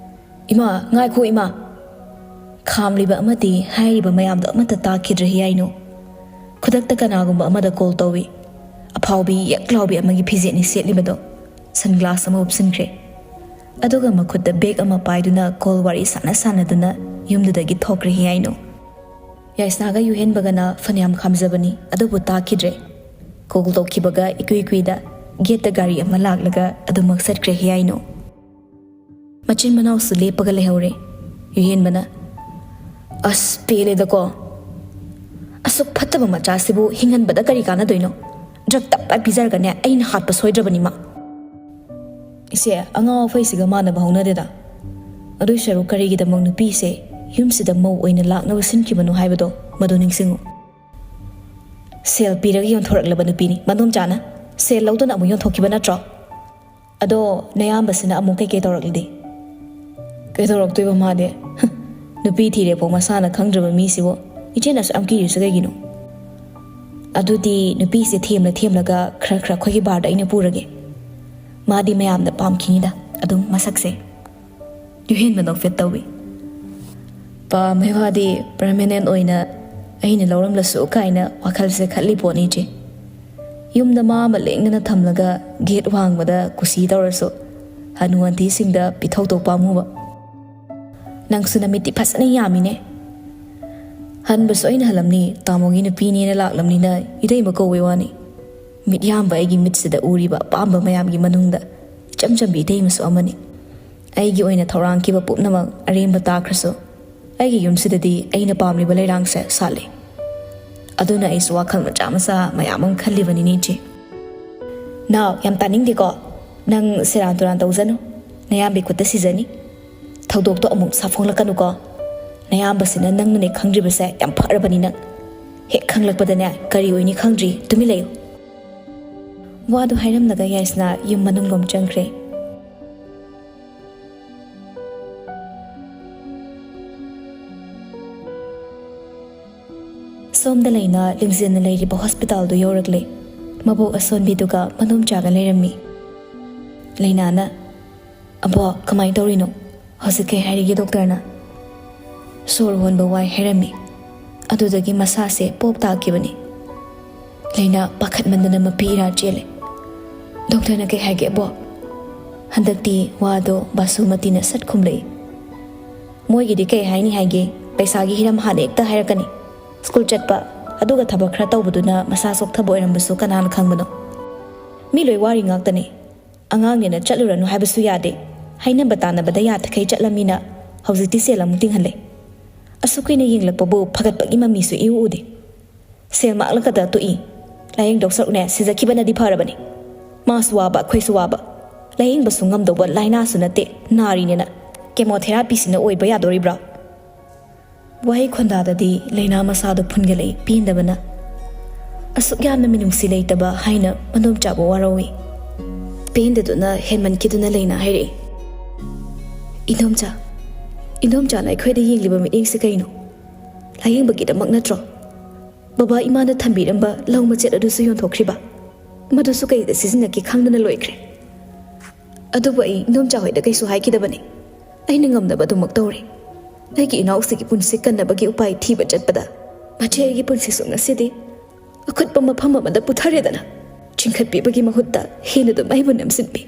"ꯏꯃꯥ, ꯉꯥꯏꯈꯣ ꯏꯃꯥ!" ꯈꯥꯝꯂꯤꯕ ꯑꯃꯗꯤ ꯍꯥꯏꯔꯤꯕ ꯃꯌꯥꯝꯗꯣ ꯑꯃꯠꯇ ꯇꯥꯈꯤꯗ꯭ꯔꯦ ꯍꯤꯌꯥꯏꯅꯨ꯫ ꯈꯨꯗꯛꯇ ꯀꯅꯥꯒꯨꯝꯕ ꯑꯃꯗ ꯀꯣꯜ ꯇꯧꯏ꯫ ꯑꯐꯥꯎꯕꯤ ꯌꯦꯛ ꯂꯥꯎꯕꯤ ꯑꯃꯒꯤ ꯐꯤꯖꯦꯠꯅꯤ ꯁꯦꯠꯂꯤꯕꯗꯣ꯫ ꯁꯟ ꯒ꯭ꯂꯥꯁ ꯑꯃ ꯎꯞꯁꯤꯟꯈ꯭ꯔꯦ꯫ ꯑꯗꯨꯒ ꯃꯈꯨꯠꯇ ꯕꯦꯒ ꯑꯃ ꯄꯥꯏꯗꯨꯅ ꯀꯣꯜ ꯋꯥꯔꯤ ꯁꯥꯟꯅ ꯁꯥꯟꯅꯗꯨꯅ ꯌꯨꯝꯗꯨꯗꯒꯤ ꯊꯣꯛꯈ꯭ꯔꯦ ꯍꯤꯌꯥꯏꯅꯨ꯫ ꯌꯥꯏꯁꯅꯥꯒ ꯌꯨꯍꯦꯟꯕꯒꯅ ꯐꯅꯌꯥꯝ ꯈꯥꯝꯖꯕꯅꯤ, ꯑꯗꯨꯕꯨ ꯇꯥꯈꯤꯗ꯭ꯔꯦ꯫ ꯀꯣꯜ ꯇꯧꯈꯤꯕꯒ ꯏꯀꯨꯏ ꯀꯨꯏꯗ ꯒꯦꯠꯇ ꯒꯥꯔꯤ ꯑꯃ ꯂꯥꯛꯂꯒ ꯑꯗꯨꯃꯛ ꯆꯠꯈ꯭ꯔꯦ ꯍꯤꯌꯥꯏꯅꯨ꯫ ꯃꯆꯤꯟ ꯃꯅꯥꯎꯁꯨ ꯂꯦꯞꯄꯒ ꯂꯩꯍꯧꯔꯦ꯫ ꯌꯨꯍꯦꯟꯕꯅ, "ꯑꯁ, ꯄꯦꯜꯂꯦꯗꯀꯣ꯫ ꯑꯁꯨꯛ ꯐꯠꯇꯕ ꯃꯆꯥꯁꯤꯕꯨ ꯍꯤꯡꯍꯟꯕꯗ ꯀꯔꯤ ꯀꯥꯟꯅꯗꯣꯏꯅꯣ? ꯗ꯭ꯔꯒ ꯇꯞ ꯇꯥꯏ ꯄꯤꯖꯔꯒꯅꯦ ꯑꯩꯅ ꯍꯥꯠꯄ ꯁꯣꯏꯗ꯭ꯔꯕꯅꯤ ꯃꯥ꯫" "ꯏꯆꯦ, ꯑꯉꯥꯎ ꯑꯐꯩꯁꯤꯒ ꯃꯥꯟꯅꯕ ꯍꯧꯅꯗꯦꯗ꯫ ꯑꯗꯨꯏ ꯁꯔꯨꯛ ꯀꯔꯤꯒꯤꯗꯃꯛ ꯅꯨꯄꯤꯁꯦ ꯌꯨꯝꯁꯤꯗ ꯃꯧ ꯑꯣꯏꯅ ꯂꯥꯛꯅꯕ ꯁꯤꯟꯈꯤꯕꯅꯣ ꯍꯥꯏꯕꯗꯣ ꯃꯗꯨ ꯅꯤꯡꯁꯤꯡꯉꯨ꯫ ꯁꯦꯜ ꯄꯤꯔꯒ ꯌꯣꯟꯊꯣꯔꯛꯂꯕ ꯅꯨꯄꯤꯅꯤ ꯃꯗꯣꯝꯆꯥꯅ꯫ ꯁꯦꯜ ꯂꯧꯗꯨꯅ ꯑꯃꯨꯛ ꯌꯣꯟꯊꯣꯛꯈꯤꯕ ꯅꯠꯇ꯭ꯔꯣ? ꯑꯗꯣ ꯅꯌꯥꯝꯕꯁꯤꯅ ꯑꯃꯨꯛ ꯀꯩꯀꯩ ꯇꯧꯔꯛꯂꯤꯗꯤ?" "ꯀꯩꯗꯧꯔꯛꯇꯣꯏꯕ ꯃꯥꯗꯤ? ꯅꯨꯄꯤ ꯊꯤꯔꯦꯐꯥꯎ ꯃꯁꯥꯅ ꯈꯪꯗ꯭ꯔꯕ ꯃꯤꯁꯤꯕꯨ ꯏꯆꯦꯅ ꯑꯁꯨꯛ ꯌꯥꯝ ꯀꯤꯔꯤꯁꯤ ꯀꯩꯒꯤꯅꯣ?" "ꯑꯗꯨꯗꯤ ꯅꯨꯄꯤꯁꯦ ꯊꯦꯝꯂ ꯊꯦꯝꯂꯒ ꯈꯔ ꯈꯔ ꯑꯩꯈꯣꯏꯒꯤ ꯕꯥꯔꯗ ꯑꯩꯅ ꯄꯨꯔꯒꯦ꯫ ꯃꯥꯗꯤ ꯃꯌꯥꯝꯅ ꯄꯥꯝꯈꯤꯅꯤꯗ ꯑꯗꯨꯝ ꯃꯁꯛꯁꯦ꯫" ꯌꯨꯍꯦꯟꯕ ꯅꯣꯛꯐꯦꯠ ꯇꯧꯏ꯫ "ꯄꯥꯝꯃꯦ ꯋꯥꯗꯤ ꯄꯔꯃꯦꯅꯦꯟ ꯑꯣꯏꯅ ꯑꯩꯅ ꯂꯧꯔꯝꯂꯁꯨ ꯀꯥꯏꯅ ꯋꯥꯈꯜꯁꯦ ꯈꯜꯂꯤ ꯄꯣꯠꯅꯤ ꯏꯆꯦ꯫ ꯌꯨꯝꯗ ꯃꯥ ꯑꯃ ꯂꯦꯡꯗꯅ ꯊꯝꯂꯒ ꯒꯦꯠ ꯋꯥꯡꯃꯗ ꯀꯨꯁꯤ ꯇꯧꯔꯁꯨ ꯍꯅꯨ ꯍꯟꯊꯤꯁꯤꯡꯗ ꯄꯤꯊꯧꯗꯧ ꯄꯥꯝꯃꯨꯕ꯫ ꯅꯪꯁꯨ ꯅꯃꯤꯠꯇꯤ ꯐꯖꯅ ꯌꯥꯝꯃꯤꯅꯦ꯫ ꯍꯟꯕꯁꯨ ꯑꯩꯅ ꯍꯜꯂꯝꯅꯤ, ꯇꯥꯃꯣꯒꯤ ꯅꯨꯄꯤꯅꯦꯅ ꯂꯥꯛꯂꯝꯅꯤꯅ ꯏꯇꯩꯃ ꯀꯧꯕꯩ ꯋꯥꯅꯤ꯫ ꯃꯤꯠ ꯌꯥꯝꯕ ꯑꯩꯒꯤ ꯃꯤꯠꯁꯤꯗ ꯎꯔꯤꯕ ꯑꯄꯥꯝꯕ ꯃꯌꯥꯝꯒꯤ ꯃꯅꯨꯡꯗ ꯏꯆꯝ ꯆꯝꯕꯤ ꯏꯇꯩꯃꯁꯨ ꯑꯃꯅꯤ꯫ ꯑꯩꯒꯤ ꯑꯣꯏꯅ ꯊꯧꯔꯥꯡꯈꯤꯕ ꯄꯨꯝꯅꯃꯛ ꯑꯔꯦꯝꯕ ꯇꯥꯈ꯭ꯔꯁꯨ, ꯑꯩꯒꯤ ꯌꯨꯝꯁꯤꯗꯗꯤ ꯑꯩꯅ ꯄꯥꯝꯂꯤꯕ ꯂꯩꯔꯥꯡꯁꯦ ꯁꯥꯠꯂꯤ꯫ ꯑꯗꯨꯅ ꯑꯩꯁꯨ ꯋꯥꯈꯜ ꯃꯆꯥ ꯃꯆꯥ ꯃꯌꯥꯝ ꯑꯃ ꯈꯜꯂꯤꯕꯅꯤꯅꯦ ꯏꯆꯦ꯫" "ꯅꯥꯎ, ꯌꯥꯝ ꯇꯥꯅꯤꯡꯗꯦꯀꯣ꯫ ꯅꯪ ꯁꯦꯔꯥꯟ ꯇꯨꯔꯥꯟ ꯇꯧꯖꯅꯨ꯫ ꯅꯌꯥꯝꯕꯒꯤ ꯈꯨꯠꯇ ꯁꯤꯖꯅꯤ꯫ ꯊꯧꯗꯣꯛꯇꯣ ꯑꯃꯨꯛ ꯁꯥꯐꯣꯡꯂꯛꯀꯅꯨꯀꯣ꯫ ꯅꯌꯥꯝꯕꯁꯤꯅ ꯅꯪꯅꯅꯦ ꯈꯪꯗ꯭ꯔꯤꯕꯁꯦ ꯌꯥꯝ ꯐꯔꯕꯅꯤ ꯅꯪ꯫ ꯍꯦꯛ ꯈꯪꯂꯛꯄꯗꯅꯦ ꯀꯔꯤ ꯑꯣꯏꯅꯤ ꯈꯪꯗ꯭ꯔꯤ, ꯇꯨꯃꯤꯟ ꯂꯩꯌꯨ꯫" ꯋꯥꯗꯨ ꯍꯥꯏꯔꯝꯂꯒ ꯌꯥꯏꯁꯅꯥ ꯌꯨꯝ ꯃꯅꯨꯡꯂꯣꯝ ꯆꯪꯈ꯭ꯔꯦ꯫ ꯁꯣꯝꯗ ꯂꯩꯅꯥ ꯂꯤꯡꯖꯦꯜꯅ ꯂꯩꯔꯤꯕ ꯍꯣꯁꯄꯤꯇꯥꯜꯗꯨ ꯌꯧꯔꯛꯂꯦ꯫ ꯃꯕꯣꯛ ꯑꯁꯣꯟꯕꯤꯗꯨꯒ ꯃꯅꯣꯝꯆꯥꯒ ꯂꯩꯔꯝꯃꯤ꯫ ꯂꯩꯅꯥꯅ, "ꯑꯕꯣꯛ, ꯀꯃꯥꯏꯅ ꯇꯧꯔꯤꯅꯣ? ꯍꯧꯖꯤꯛ ꯀꯩ ꯍꯥꯏꯔꯤꯒꯦ ꯗꯣꯛꯇꯔꯅ?" "ꯁꯣꯔ ꯍꯣꯟꯕ ꯋꯥꯏ ꯍꯥꯏꯔꯝꯃꯤ꯫ ꯑꯗꯨꯗꯒꯤ ꯃꯁꯥꯁꯦ ꯄꯣꯞ ꯇꯥꯈꯤꯕꯅꯤ꯫" ꯂꯩꯅꯥ ꯄꯥꯈꯠꯃꯟꯗꯅ ꯃꯄꯤ ꯏꯔꯥ ꯆꯦꯜꯂꯦ꯫ "ꯗꯣꯛꯇꯔꯅ ꯀꯩ ꯍꯥꯏꯒꯦ ꯑꯕꯣꯛ?" ꯍꯟꯗꯛꯇꯤ ꯋꯥꯗꯣ ꯕꯥꯁꯨꯃꯇꯤꯅ ꯁꯠ ꯈꯨꯝꯂꯛꯏ꯫ "ꯃꯣꯏꯒꯤꯗꯤ ꯀꯩ ꯍꯥꯏꯅꯤ ꯍꯥꯏꯒꯦ? ꯄꯩꯁꯥꯒꯤ ꯍꯤꯔꯝ ꯍꯥꯟꯅ ꯍꯦꯛꯇ ꯍꯥꯏꯔꯛꯀꯅꯤ꯫ ꯁ꯭ꯀꯨꯜ ꯆꯠꯄ, ꯑꯗꯨꯒ ꯊꯕꯛ ꯈꯔ ꯇꯧꯕꯗꯨꯅ ꯃꯁꯥ ꯆꯣꯛꯊꯕ ꯑꯣꯏꯔꯝꯕꯁꯨ ꯀꯅꯥꯅ ꯈꯪꯕꯅꯣ? ꯃꯤ ꯂꯣꯏ ꯋꯥꯔꯤ ꯉꯥꯛꯇꯅꯤ꯫ ꯑꯉꯥꯡꯅꯦꯅ ꯆꯠꯂꯨꯔꯅꯨ ꯍꯥꯏꯕꯁꯨ ꯌꯥꯗꯦ꯫ ꯍꯥꯏꯅꯕ ꯇꯥꯟꯅꯕꯗ ꯌꯥꯊꯈꯩ ꯆꯠꯂꯝꯃꯤꯅ ꯍꯧꯖꯤꯛꯇꯤ ꯁꯦꯜ ꯑꯃꯨꯛ ꯇꯤꯡꯍꯜꯂꯦ꯫ ꯑꯁꯨꯛ ꯀꯨꯏꯅ ꯌꯦꯡꯂꯛꯄꯕꯨ ꯐꯒꯠꯄꯒꯤ ꯃꯃꯤꯁꯨ ꯏꯎ ꯎꯗꯦ꯫ ꯁꯦꯜ ꯃꯥꯡꯂꯒꯗ ꯇꯣꯛꯏ꯫ ꯂꯥꯌꯦꯡꯗꯧ ꯁꯔꯨꯛꯅꯦ ꯁꯤꯖꯈꯤꯕꯅꯗꯤ ꯐꯔꯕꯅꯤ꯫ ꯃꯥꯁꯨ ꯋꯥꯕ, ꯑꯩꯈꯣꯏꯁꯨ ꯋꯥꯕ꯫ ꯂꯥꯌꯦꯡꯕꯁꯨ ꯉꯝꯗꯧꯕ ꯂꯥꯏꯅꯥꯁꯨ ꯅꯠꯇꯦ, ꯅꯥꯔꯤꯅꯦꯅ꯫ ꯀꯦꯃꯣꯊꯦꯔꯥꯄꯤꯁꯤꯅ ꯑꯣꯏꯕ ꯌꯥꯗꯣꯔꯤꯕ꯭ꯔꯥ?" ꯋꯥꯍꯩ ꯈꯣꯟꯗꯥꯗꯗꯤ ꯂꯩꯅꯥ ꯃꯁꯥꯗꯣ ꯐꯨꯟꯒꯠꯂꯛꯏ ꯄꯦꯟꯗꯕꯅ꯫ "ꯑꯁꯨꯛ ꯌꯥꯝꯅ ꯃꯤꯅꯨꯡꯁꯤ ꯂꯩꯇꯕ" ꯍꯥꯏꯅ ꯃꯗꯣꯝꯆꯥꯕꯨ ꯋꯥꯔꯧꯏ꯫ ꯄꯦꯟꯗꯗꯨꯅ ꯍꯦꯟꯃꯟꯈꯤꯗꯨꯅ ꯂꯩꯅꯥ ꯍꯥꯏꯔꯛꯏ꯫ "ꯏꯗꯣꯝꯆꯥ, ꯏꯗꯣꯝꯆꯥꯅ ꯑꯩꯈꯣꯏꯗ ꯌꯦꯡꯂꯤꯕ ꯃꯤꯠꯌꯦꯡꯁꯤ ꯀꯩꯅꯣ? ꯂꯥꯌꯦꯡꯕꯒꯤꯗꯃꯛ ꯅꯠꯇ꯭ꯔꯣ? ꯕꯕꯥ ꯏꯃꯥꯅ ꯊꯝꯕꯤꯔꯝꯕ ꯂꯧ ꯃꯆꯦꯠ ꯑꯗꯨꯁꯨ ꯌꯣꯟꯊꯣꯛꯈ꯭ꯔꯤꯕ꯫ ꯃꯗꯨꯁꯨ ꯀꯩꯗ ꯁꯤꯖꯤꯟꯅꯒꯦ ꯈꯪꯗꯅ ꯂꯣꯏꯈ꯭ꯔꯦ꯫ ꯑꯗꯨꯕꯨ ꯑꯩ ꯏꯗꯣꯝꯆꯥ ꯍꯣꯏꯗ ꯀꯩꯁꯨ ꯍꯥꯏꯈꯤꯗꯕꯅꯤ꯫ ꯑꯩꯅ ꯉꯝꯅꯕ ꯑꯗꯨꯃꯛ ꯇꯧꯔꯦ꯫ ꯑꯩꯒꯤ ꯏꯅꯥꯎꯁꯤꯒꯤ ꯄꯨꯟꯁꯤ ꯀꯟꯅꯕꯒꯤ ꯎꯄꯥꯏ ꯊꯤꯕ ꯆꯠꯄꯗ ꯃꯆꯦ ꯑꯩꯒꯤ ꯄꯨꯟꯁꯤꯁꯨ ꯉꯁꯤꯗꯤ ꯑꯈꯨꯠꯄ ꯃꯐꯝ ꯑꯃꯗ ꯄꯨꯊꯔꯦꯗꯅ꯫ ꯆꯤꯡꯈꯠꯄꯤꯕꯒꯤ ꯃꯍꯨꯠꯇ ꯍꯦꯟꯅ ꯑꯗꯨꯝ ꯑꯩꯕꯨ ꯅꯝꯁꯤꯟꯕꯤ꯫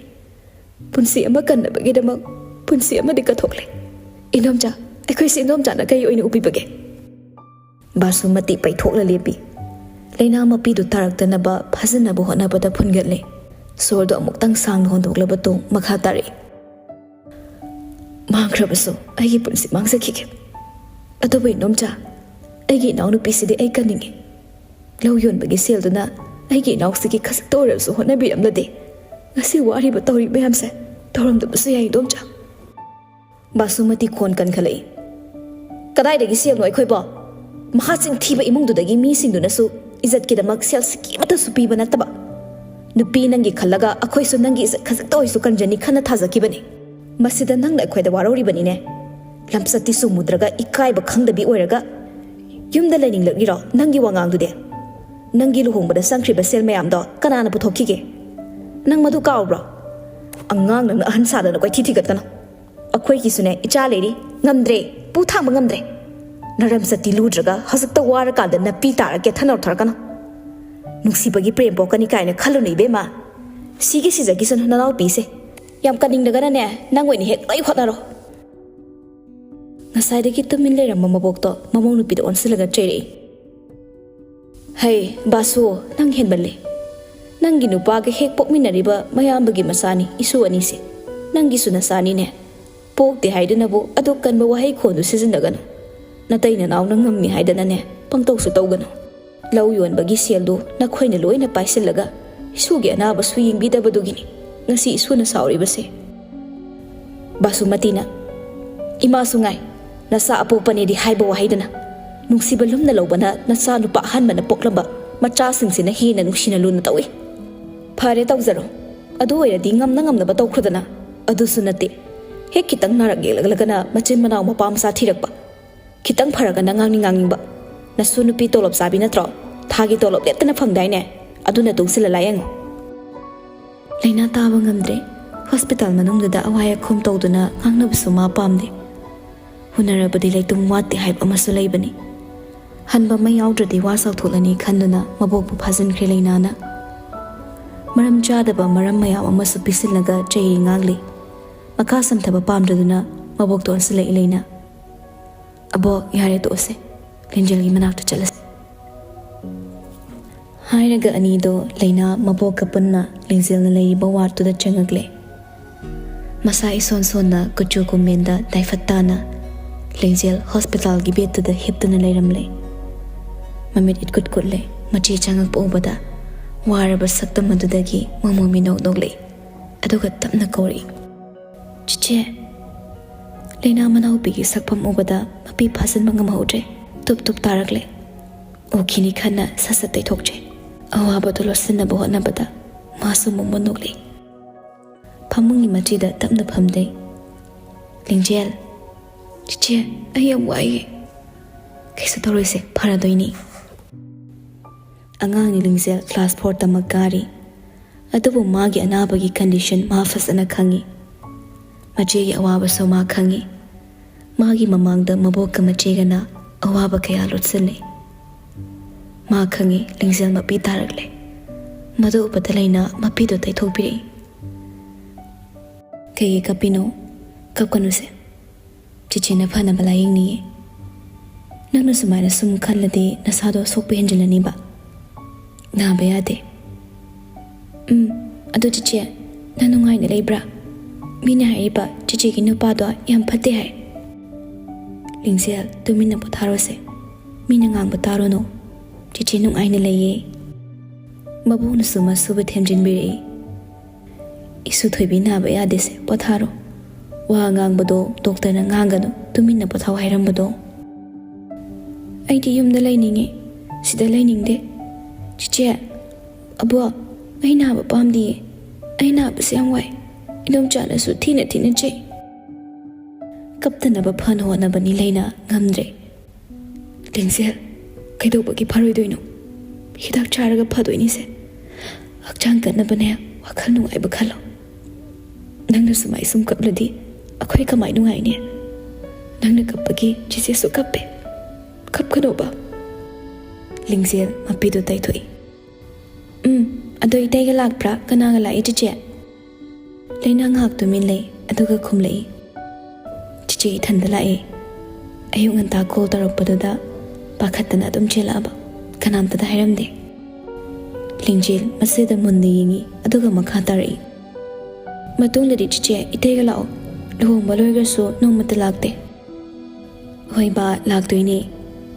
ꯄꯨꯟꯁꯤ ꯑꯃ ꯀꯟꯅꯕꯒꯤꯗꯃꯛ ꯄꯨꯟꯁꯤ ꯑꯃꯗꯤ ꯀꯠꯊꯣꯛꯂꯦ꯫ ꯏꯗꯣꯝꯆꯥ, ꯑꯩꯈꯣꯏꯁꯤ ꯏꯗꯣꯝꯆꯥꯅ ꯀꯩ ꯑꯣꯏꯅ ꯎꯕꯤꯕꯒꯦ?" ꯕꯥꯁꯨꯃꯇꯤ ꯄꯩꯊꯣꯛꯂ ꯂꯦꯞꯄꯤ꯫ ꯂꯩꯅꯥ ꯃꯄꯤꯗꯨ ꯇꯥꯔꯛꯇꯅꯕ ꯐꯖꯅꯕ ꯍꯣꯠꯅꯕꯗ ꯐꯨꯟꯒꯠꯂꯦ꯫ ꯁꯣꯔꯗꯨ ꯑꯃꯨꯛꯇꯪ ꯁꯥꯡꯅ ꯍꯣꯟꯗꯣꯛꯂꯕ ꯇꯨꯡ ꯃꯈꯥ ꯇꯥꯔꯛꯏ꯫ "ꯃꯥꯡꯈ꯭ꯔꯕꯁꯨ ꯑꯩꯒꯤ ꯄꯨꯟꯁꯤ ꯃꯥꯡꯖꯈꯤꯒꯦ꯫ ꯑꯗꯨꯕꯨ ꯏꯗꯣꯝꯆꯥ, ꯑꯩꯒꯤ ꯏꯅꯥꯎꯅꯨꯄꯤꯁꯤꯗꯤ ꯑꯩ ꯀꯟꯅꯤꯡꯉꯤ꯫ ꯂꯧ ꯌꯣꯟꯕꯒꯤ ꯁꯦꯜꯗꯨꯅ ꯑꯩꯒꯤ ꯏꯅꯥꯎꯁꯤꯒꯤ ꯈꯖꯤꯛꯇ ꯑꯣꯏꯔꯕꯁꯨ ꯍꯣꯠꯅꯕꯤꯔꯝꯂꯗꯤ ꯉꯁꯤ ꯋꯥꯔꯤꯕ ꯇꯧꯔꯤꯕ ꯃꯌꯥꯝꯁꯦ ꯇꯧꯔꯝꯗꯕꯁꯨ ꯌꯥꯏ ꯏꯗꯣꯝꯆꯥ꯫" ꯕꯥꯁꯨꯃꯇꯤ ꯈꯣꯟ ꯀꯟꯈꯠꯂꯛꯏ꯫ "ꯀꯗꯥꯏꯗꯒꯤ ꯁꯦꯜꯅꯣ ꯑꯩꯈꯣꯏꯕꯣ? ꯃꯍꯥ ꯆꯤꯟꯊꯤꯕ ꯏꯃꯨꯡꯗꯨꯗꯒꯤ ꯃꯤꯁꯤꯡꯗꯨꯅꯁꯨ ꯏꯖꯠꯀꯤꯗꯃꯛ ꯁꯦꯜ ꯁꯤꯀꯤ ꯑꯃꯠꯇꯁꯨ ꯄꯤꯕ ꯅꯠꯇꯕ꯫ ꯅꯨꯄꯤ ꯅꯪꯒꯤ ꯈꯜꯂꯒ ꯑꯩꯈꯣꯏꯁꯨ ꯅꯪꯒꯤ ꯏꯖꯠ ꯈꯖꯤꯛꯇ ꯑꯣꯏꯁꯨ ꯀꯟꯖꯅꯤ ꯈꯟꯅ ꯊꯥꯖꯈꯤꯕꯅꯤ꯫ ꯃꯁꯤꯗ ꯅꯪꯅ ꯑꯩꯈꯣꯏꯗ ꯋꯥꯔꯧꯔꯤꯕꯅꯤꯅꯦ꯫ ꯂꯝꯆꯠꯇꯤ ꯆꯨꯝꯃꯨꯗ꯭ꯔꯒ ꯏꯀꯥꯏꯕ ꯈꯪꯗꯕꯤ ꯑꯣꯏꯔꯒ ꯌꯨꯝꯗ ꯂꯩꯅꯤꯡꯂꯛꯂꯤꯔꯣ ꯅꯪꯒꯤ ꯋꯥꯉꯥꯡꯗꯨꯗꯤ? ꯅꯪꯒꯤ ꯂꯨꯍꯣꯡꯕꯗ ꯆꯪꯈ꯭ꯔꯤꯕ ꯁꯦꯜ ꯃꯌꯥꯝꯗꯣ ꯀꯅꯥꯅ ꯄꯨꯊꯣꯛꯈꯤꯒꯦ? ꯅꯪ ꯃꯗꯨ ꯀꯥꯎꯕ꯭ꯔꯣ? ꯑꯉꯥꯡ ꯅꯪꯅ ꯑꯍꯟ ꯁꯥꯗꯅ ꯀꯣꯏꯊꯤ ꯊꯤꯒꯠꯀꯅꯨ꯫ ꯑꯩꯈꯣꯏꯒꯤꯁꯨꯅꯦ ꯏꯆꯥ ꯂꯩꯔꯤ, ꯉꯝꯗ꯭ꯔꯦ, ꯄꯨ ꯊꯥꯡꯕ ꯉꯝꯗ꯭ꯔꯦ꯫ ꯅꯔꯝ ꯆꯠꯇꯤ ꯂꯨꯗ꯭ꯔꯒ ꯍꯧꯖꯤꯛꯇ ꯋꯥꯔꯀꯥꯟꯗ ꯅꯄꯤ ꯇꯥꯔ ꯀꯦꯊꯅꯧꯊꯔꯛꯀꯅꯨ꯫ ꯅꯨꯡꯁꯤꯕꯒꯤ ꯄ꯭ꯔꯦꯝ ꯄꯣꯛꯀꯅꯤ ꯀꯥꯏꯅ ꯈꯜꯂꯨꯅꯨ ꯏꯕꯦꯝꯃ꯫ ꯁꯤꯒꯤ ꯁꯤꯖꯈꯤꯁꯅꯨ ꯅꯅꯥꯎꯄꯤꯁꯦ꯫ ꯌꯥꯝ ꯀꯟꯅꯤꯡꯂꯒꯅꯅꯦ, ꯅꯪ ꯑꯣꯏꯅ ꯍꯦꯛ ꯂꯣꯏ ꯍꯣꯠꯅꯔꯣ꯫ ꯉꯁꯥꯏꯗꯒꯤ ꯇꯨꯃꯤꯟ ꯂꯩꯔꯝꯕ ꯃꯕꯣꯛꯇꯣ ꯃꯃꯧ ꯅꯨꯄꯤꯗ ꯑꯣꯟꯁꯤꯜꯂꯒ ꯆꯩꯔꯛꯏ꯫ "ꯍꯩ, ꯕꯥꯁꯨ, ꯅꯪ ꯍꯦꯟꯃꯜꯂꯦ꯫ ꯅꯪꯒꯤ ꯅꯨꯄꯥꯒ ꯍꯦꯛ ꯄꯣꯛꯃꯤꯟꯅꯔꯤꯕ ꯃꯌꯥꯝꯕꯒꯤ ꯃꯆꯥꯅꯤ ꯏꯁꯨ ꯑꯅꯤꯁꯦ꯫ ꯅꯪꯒꯤꯁꯨ ꯅꯆꯥꯅꯤꯅꯦ꯫ ꯄꯣꯛꯇꯦ ꯍꯥꯏꯗꯨꯅꯕꯨ ꯑꯗꯨꯛ ꯀꯟꯕ ꯋꯥꯍꯩ ꯈꯣꯟꯗꯨ ꯁꯤꯖꯤꯟꯅꯒꯅꯨ꯫ ꯅꯇꯩ ꯅꯅꯥꯎꯅ ꯉꯝꯃꯤ ꯍꯥꯏꯗꯅꯅꯦ, ꯄꯪꯇꯧꯁꯨ ꯇꯧꯒꯅꯨ꯫ ꯂꯧ ꯌꯣꯟꯕꯒꯤ ꯁꯦꯜꯗꯨ ꯅꯈꯣꯏꯅ ꯂꯣꯏꯅ ꯄꯥꯏꯁꯤꯜꯂꯒ ꯏꯁꯨꯒꯤ ꯑꯅꯥꯕꯁꯨ ꯌꯦꯡꯕꯤꯗꯕꯗꯨꯒꯤꯅꯤ ꯉꯁꯤ ꯏꯁꯨꯅ ꯁꯥꯎꯔꯤꯕꯁꯦ꯫" ꯕꯥꯁꯨꯃꯇꯤꯅ, "ꯏꯃꯥꯁꯨ ꯉꯥꯏ, ꯅꯆꯥ ꯑꯄꯣꯛꯄꯅꯦꯗꯤ ꯍꯥꯏꯕ ꯋꯥꯍꯩꯗꯨꯅ, ꯅꯨꯡꯁꯤꯕ ꯂꯨꯝꯅ ꯂꯧꯕꯅ ꯅꯆꯥ ꯅꯨꯄꯥ ꯑꯍꯥꯟꯕꯅ ꯄꯣꯛꯂꯝꯕ ꯃꯆꯥꯁꯤꯡꯁꯤꯅ ꯍꯦꯟꯅ ꯅꯨꯡꯁꯤꯅ ꯂꯨꯅ ꯇꯧꯏ꯫ ꯐꯔꯦ, ꯇꯧꯖꯔꯣ꯫ ꯑꯗꯨ ꯑꯣꯏꯔꯗꯤ ꯉꯝꯅ ꯉꯝꯅꯕ ꯇꯧꯈ꯭ꯔꯗꯅ꯫ ꯑꯗꯨꯁꯨ ꯅꯠꯇꯦ, ꯍꯦꯛ ꯈꯤꯇꯪ ꯅꯥꯔꯛ ꯌꯦꯛꯂꯛꯂꯒꯅ ꯃꯆꯤꯟ ꯃꯅꯥꯎ ꯃꯄꯥ ꯃꯆꯥ ꯊꯤꯔꯛꯄ꯫ ꯈꯤꯇꯪ ꯐꯔꯒꯅ ꯉꯥꯡꯅꯤꯡ ꯉꯥꯡꯅꯤꯡꯕ꯫ ꯅꯁꯨ ꯅꯨꯄꯤ ꯇꯣꯂꯣꯞ ꯆꯥꯕꯤ ꯅꯠꯇ꯭ꯔꯣ? ꯊꯥꯒꯤ ꯇꯣꯂꯣꯞ ꯂꯦꯞꯇꯅ ꯐꯪꯗꯥꯏꯅꯦ? ꯑꯗꯨꯅ ꯇꯨꯡꯁꯤꯜꯂ ꯂꯥꯌꯦꯡꯉꯨ꯫" ꯂꯩꯅꯥ ꯇꯥꯕ ꯉꯝꯗ꯭ꯔꯦ꯫ ꯍꯣꯁꯄꯤꯇꯥꯜ ꯃꯅꯨꯡꯗꯨꯗ ꯑꯋꯥꯏ ꯑꯈꯨꯝ ꯇꯧꯗꯨꯅ ꯉꯥꯡꯅꯕꯁꯨ ꯃꯥ ꯄꯥꯝꯗꯦ꯫ ꯍꯨꯟꯅꯔꯕꯗꯤ ꯂꯩꯇꯨꯝ ꯋꯥꯠꯇꯦ ꯍꯥꯏꯕ ꯑꯃꯁꯨ ꯂꯩꯕꯅꯤ꯫ ꯍꯟꯕ ꯑꯃ ꯌꯥꯎꯗ꯭ꯔꯗꯤ ꯋꯥ ꯆꯥꯎꯊꯣꯛꯂꯅꯤ ꯈꯟꯗꯨꯅ ꯃꯕꯣꯛꯄꯨ ꯐꯥꯖꯤꯟꯈ꯭ꯔꯦ ꯂꯩꯅꯥꯅ꯫ ꯃꯔꯝ ꯆꯥꯗꯕ ꯃꯔꯝ ꯃꯌꯥꯝ ꯑꯃꯁꯨ ꯄꯤꯁꯤꯜꯂꯒ ꯆꯩ ꯉꯥꯡꯂꯤ꯫ ꯃꯈꯥ ꯁꯝꯊꯕ ꯄꯥꯝꯗ꯭ꯔꯗꯨꯅ ꯃꯕꯣꯛꯇ ꯑꯣꯟꯁꯤꯜꯂꯛꯏ ꯂꯩꯅꯥ꯫ "ꯑꯕꯣꯛ, ꯌꯥꯔꯦ, ꯇꯣꯛꯑꯁꯦ꯫ ꯂꯤꯟꯖꯦꯜꯒꯤ ꯃꯅꯥꯛꯇ ꯆꯠꯂꯁꯤ꯫" ꯍꯥꯏꯔꯒ ꯑꯅꯤꯗꯣ ꯂꯩꯅꯥ ꯃꯕꯣꯛꯀ ꯄꯨꯟꯅ ꯂꯤꯡꯖꯦꯜꯅ ꯂꯩꯔꯤꯕ ꯋꯥꯔꯗꯇꯨꯗ ꯆꯪꯉꯛꯂꯦ꯫ ꯃꯁꯥ ꯏꯁꯣꯟ ꯁꯣꯟꯅ ꯀꯨꯆꯨ ꯀꯨꯃꯦꯟꯗ ꯇꯥꯏꯐꯠ ꯇꯥꯅ ꯂꯤꯡꯖꯦꯜ ꯍꯣꯁꯄꯤꯇꯥꯜꯒꯤ ꯕꯦꯗꯇꯨꯗ ꯍꯤꯞꯇꯨꯅ ꯂꯩꯔꯝꯂꯦ꯫ ꯃꯃꯤꯠ ꯏꯠꯀꯨꯠ ꯀꯨꯠꯂꯦ꯫ ꯃꯆꯦ ꯆꯪꯉꯛꯄ ꯎꯕꯗ ꯋꯥꯔꯕ ꯁꯛꯇꯝ ꯑꯗꯨꯗꯒꯤ ꯃꯣꯃꯣ ꯃꯤꯅꯣꯛ ꯅꯣꯛꯂꯛꯏ꯫ ꯑꯗꯨꯒ ꯇꯞꯅ ꯀꯧꯔꯛꯏ, "ꯆꯤꯆꯦ!" ꯂꯩꯅꯥ ꯃꯅꯥꯎꯄꯤꯒꯤ ꯁꯛꯐꯝ ꯎꯕꯗ ꯃꯄꯤ ꯐꯥꯖꯤꯟꯕ ꯉꯝꯍꯧꯗ꯭ꯔꯦ꯫ ꯇꯨꯞ ꯇꯨꯞ ꯇꯥꯔꯛꯂꯦ꯫ ꯎꯈꯤꯅꯤ ꯈꯟꯅ ꯁꯠ ꯁꯠ ꯇꯩꯊꯣꯛꯆꯩ꯫ ꯑꯋꯥꯕꯗꯨ ꯂꯣꯠꯁꯤꯟꯅꯕ ꯍꯣꯠꯅꯕꯗ ꯃꯥꯁꯨ ꯃꯣꯃꯣ ꯅꯣꯛꯂꯛꯏ꯫ ꯐꯃꯨꯡꯒꯤ ꯃꯆꯤꯗ ꯇꯞꯅ ꯐꯝꯗꯩ꯫ "ꯂꯤꯡꯖꯦꯜ!" "ꯆꯤꯆꯦ, ꯑꯩ ꯌꯥꯝ ꯋꯥꯏꯌꯦ꯫" "ꯀꯩꯁꯨ ꯇꯧꯔꯣꯏꯁꯦ, ꯐꯔꯗꯣꯏꯅꯤ꯫" ꯑꯉꯥꯡꯅꯤ ꯂꯤꯡꯖꯦꯜ, ꯀ꯭ꯂꯥꯁ ꯐꯣꯔ ꯇꯃꯛ ꯀꯥꯔꯤ꯫ ꯑꯗꯨꯕꯨ ꯃꯥꯒꯤ ꯑꯅꯥꯕꯒꯤ ꯀꯟꯗꯤꯁꯟ ꯃꯥ ꯐꯖꯅ ꯈꯪꯏ꯫ ꯃꯆꯦꯒꯤ ꯑꯋꯥꯕꯁꯨ ꯃꯥ ꯈꯪꯏ꯫ ꯃꯥꯒꯤ ꯃꯃꯥꯡꯗ ꯃꯕꯣꯛꯀ ꯃꯆꯦꯒꯅ ꯑꯋꯥꯕ ꯀꯌꯥ ꯂꯣꯠꯁꯤꯜꯂꯤ꯫ ꯃꯥ ꯈꯪꯏ ꯂꯤꯡꯖꯦꯜ ꯃꯄꯤ ꯇꯥꯔꯛꯂꯦ꯫ ꯃꯗꯨ ꯎꯕꯗ ꯂꯩꯅꯥ ꯃꯄꯤꯗꯨ ꯇꯩꯊꯣꯛꯄꯤꯔꯛꯏ꯫ ꯀꯩꯒꯤ ꯀꯞꯄꯤꯅꯣ? ꯀꯞꯀꯅꯨꯁꯦ꯫ ꯆꯤꯆꯦꯅ ꯐꯅꯕ ꯂꯥꯌꯦꯡꯅꯤꯌꯦ꯫ ꯅꯪꯅ ꯁꯨꯃꯥꯏꯅ ꯁꯨꯝ ꯈꯜꯂꯗꯤ ꯅꯁꯥꯗꯣ ꯁꯣꯛꯄ ꯍꯦꯟꯖꯤꯜꯂꯅꯤꯕ꯫ ꯅꯥꯕ ꯌꯥꯗꯦ꯫ ꯎꯝ, ꯑꯗꯣ ꯆꯤꯆꯦ, ꯅꯪ ꯅꯨꯡꯉꯥꯏꯅ ꯂꯩꯕ꯭ꯔꯥ? ꯃꯤꯅ ꯍꯥꯏꯔꯤꯕ ꯆꯤꯆꯦꯒꯤ ꯅꯨꯄꯥꯗꯣ ꯌꯥꯝ ꯐꯠꯇꯦ ꯍꯥꯏ꯫ ꯂꯤꯡꯖꯦꯜ, ꯇꯨꯃꯤꯟꯅ ꯄꯣꯊꯥꯔꯣꯁꯦ꯫ ꯃꯤꯅ ꯉꯥꯡꯕ ꯇꯥꯔꯨꯅꯨ꯫ ꯆꯤꯆꯦ ꯅꯨꯡꯉꯥꯏꯅ ꯂꯩꯌꯦ꯫ ꯃꯕꯣꯛꯅꯁꯨ ꯃꯁꯨꯕꯨ ꯊꯦꯝꯖꯤꯟꯕꯤꯔꯛꯏ꯫ ꯏꯁꯨ ꯊꯣꯏꯕꯤ ꯅꯥꯕ ꯌꯥꯗꯦꯁꯦ, ꯄꯣꯊꯥꯔꯣ꯫ ꯋꯥ ꯉꯥꯡꯕꯗꯣ ꯗꯣꯛꯇꯔꯅ ꯉꯥꯡꯒꯅꯨ, ꯇꯨꯃꯤꯟꯅ ꯄꯣꯊꯥꯎ ꯍꯥꯏꯔꯝꯕꯗꯣ꯫ ꯑꯩꯗꯤ ꯌꯨꯝꯗ ꯂꯩꯅꯤꯡꯉꯦ, ꯁꯤꯗ ꯂꯩꯅꯤꯡꯗꯦ꯫ ꯆꯤꯆꯦ, ꯑꯕꯣꯛ, ꯑꯩ ꯅꯥꯕ ꯄꯥꯝꯗꯤꯌꯦ꯫ ꯑꯩ ꯅꯥꯕꯁꯦ ꯌꯥꯝ ꯋꯥꯏ꯫ ꯏꯗꯣꯝꯆꯥꯅꯁꯨ ꯊꯤꯅ ꯊꯤꯅ ꯆꯩ꯫ ꯀꯞꯇꯅꯕ ꯐꯅ ꯍꯣꯠꯅꯕꯅꯤ ꯂꯩꯅꯥ, ꯉꯝꯗ꯭ꯔꯦ꯫ ꯂꯤꯡꯖꯦꯜ, ꯀꯩꯗꯧꯕꯒꯤ ꯐꯔꯣꯏꯗꯣꯏꯅꯣ? ꯍꯤꯗꯥꯛ ꯆꯥꯔꯒ ꯐꯗꯣꯏꯅꯤꯁꯦ꯫ ꯍꯛꯆꯥꯡ ꯀꯟꯅꯕꯅꯦ, ꯋꯥꯈꯜ ꯅꯨꯡꯉꯥꯏꯕ ꯈꯜꯂꯣ꯫ ꯅꯪꯅ ꯁꯨꯃꯥꯏ ꯁꯨꯝ ꯀꯞꯂꯗꯤ ꯑꯩꯈꯣꯏ ꯀꯃꯥꯏ ꯅꯨꯡꯉꯥꯏꯅꯤ? ꯅꯪꯅ ꯀꯞꯄꯒꯤ ꯆꯤꯆꯦꯁꯨ ꯀꯞꯄꯦ꯫ ꯀꯞꯀꯅꯣꯕ꯫ ꯂꯤꯡꯖꯦꯜ ꯃꯄꯤꯗꯨ ꯇꯩꯊꯣꯛꯏ꯫ "ꯎꯝ, ꯑꯗꯣ ꯏꯇꯩꯒ ꯂꯥꯛꯄ꯭ꯔꯥ? ꯀꯅꯥꯒ ꯂꯥꯛꯏ ꯆꯤꯆꯦ?" ꯂꯩꯅꯥ ꯉꯥꯏꯍꯥꯛ ꯇꯨꯃꯤꯟ ꯂꯩ, ꯑꯗꯨꯒ ꯈꯨꯝꯂꯛꯏ, "ꯆꯤꯆꯦ ꯏꯊꯟꯗ ꯂꯥꯛꯑꯦ꯫ ꯑꯌꯨꯛ ꯉꯟꯇꯥ ꯀꯣꯜ ꯇꯧꯔꯛꯄꯗꯨꯗ ꯄꯥꯈꯠꯇꯅ ꯑꯗꯨꯝ ꯆꯦꯜꯂꯛꯑꯕ꯫ ꯀꯅꯥꯝꯇꯗ ꯍꯥꯏꯔꯝꯗꯦ꯫" ꯂꯤꯡꯖꯦꯜ ꯃꯁꯤꯗ ꯃꯨꯟꯅ ꯌꯦꯡꯉꯤ, ꯑꯗꯨꯒ ꯃꯈꯥ ꯇꯥꯔꯛꯏ, "ꯃꯇꯨꯡꯗꯗꯤ ꯆꯤꯆꯦ ꯏꯇꯩꯒ ꯂꯥꯛꯑꯣ꯫ ꯂꯨꯍꯣꯡꯕ ꯂꯣꯏꯈ꯭ꯔꯁꯨ ꯅꯣꯡꯃꯇ ꯂꯥꯛꯇꯦ꯫" "ꯍꯣꯏ ꯕꯥ, ꯂꯥꯛꯇꯣꯏꯅꯦ꯫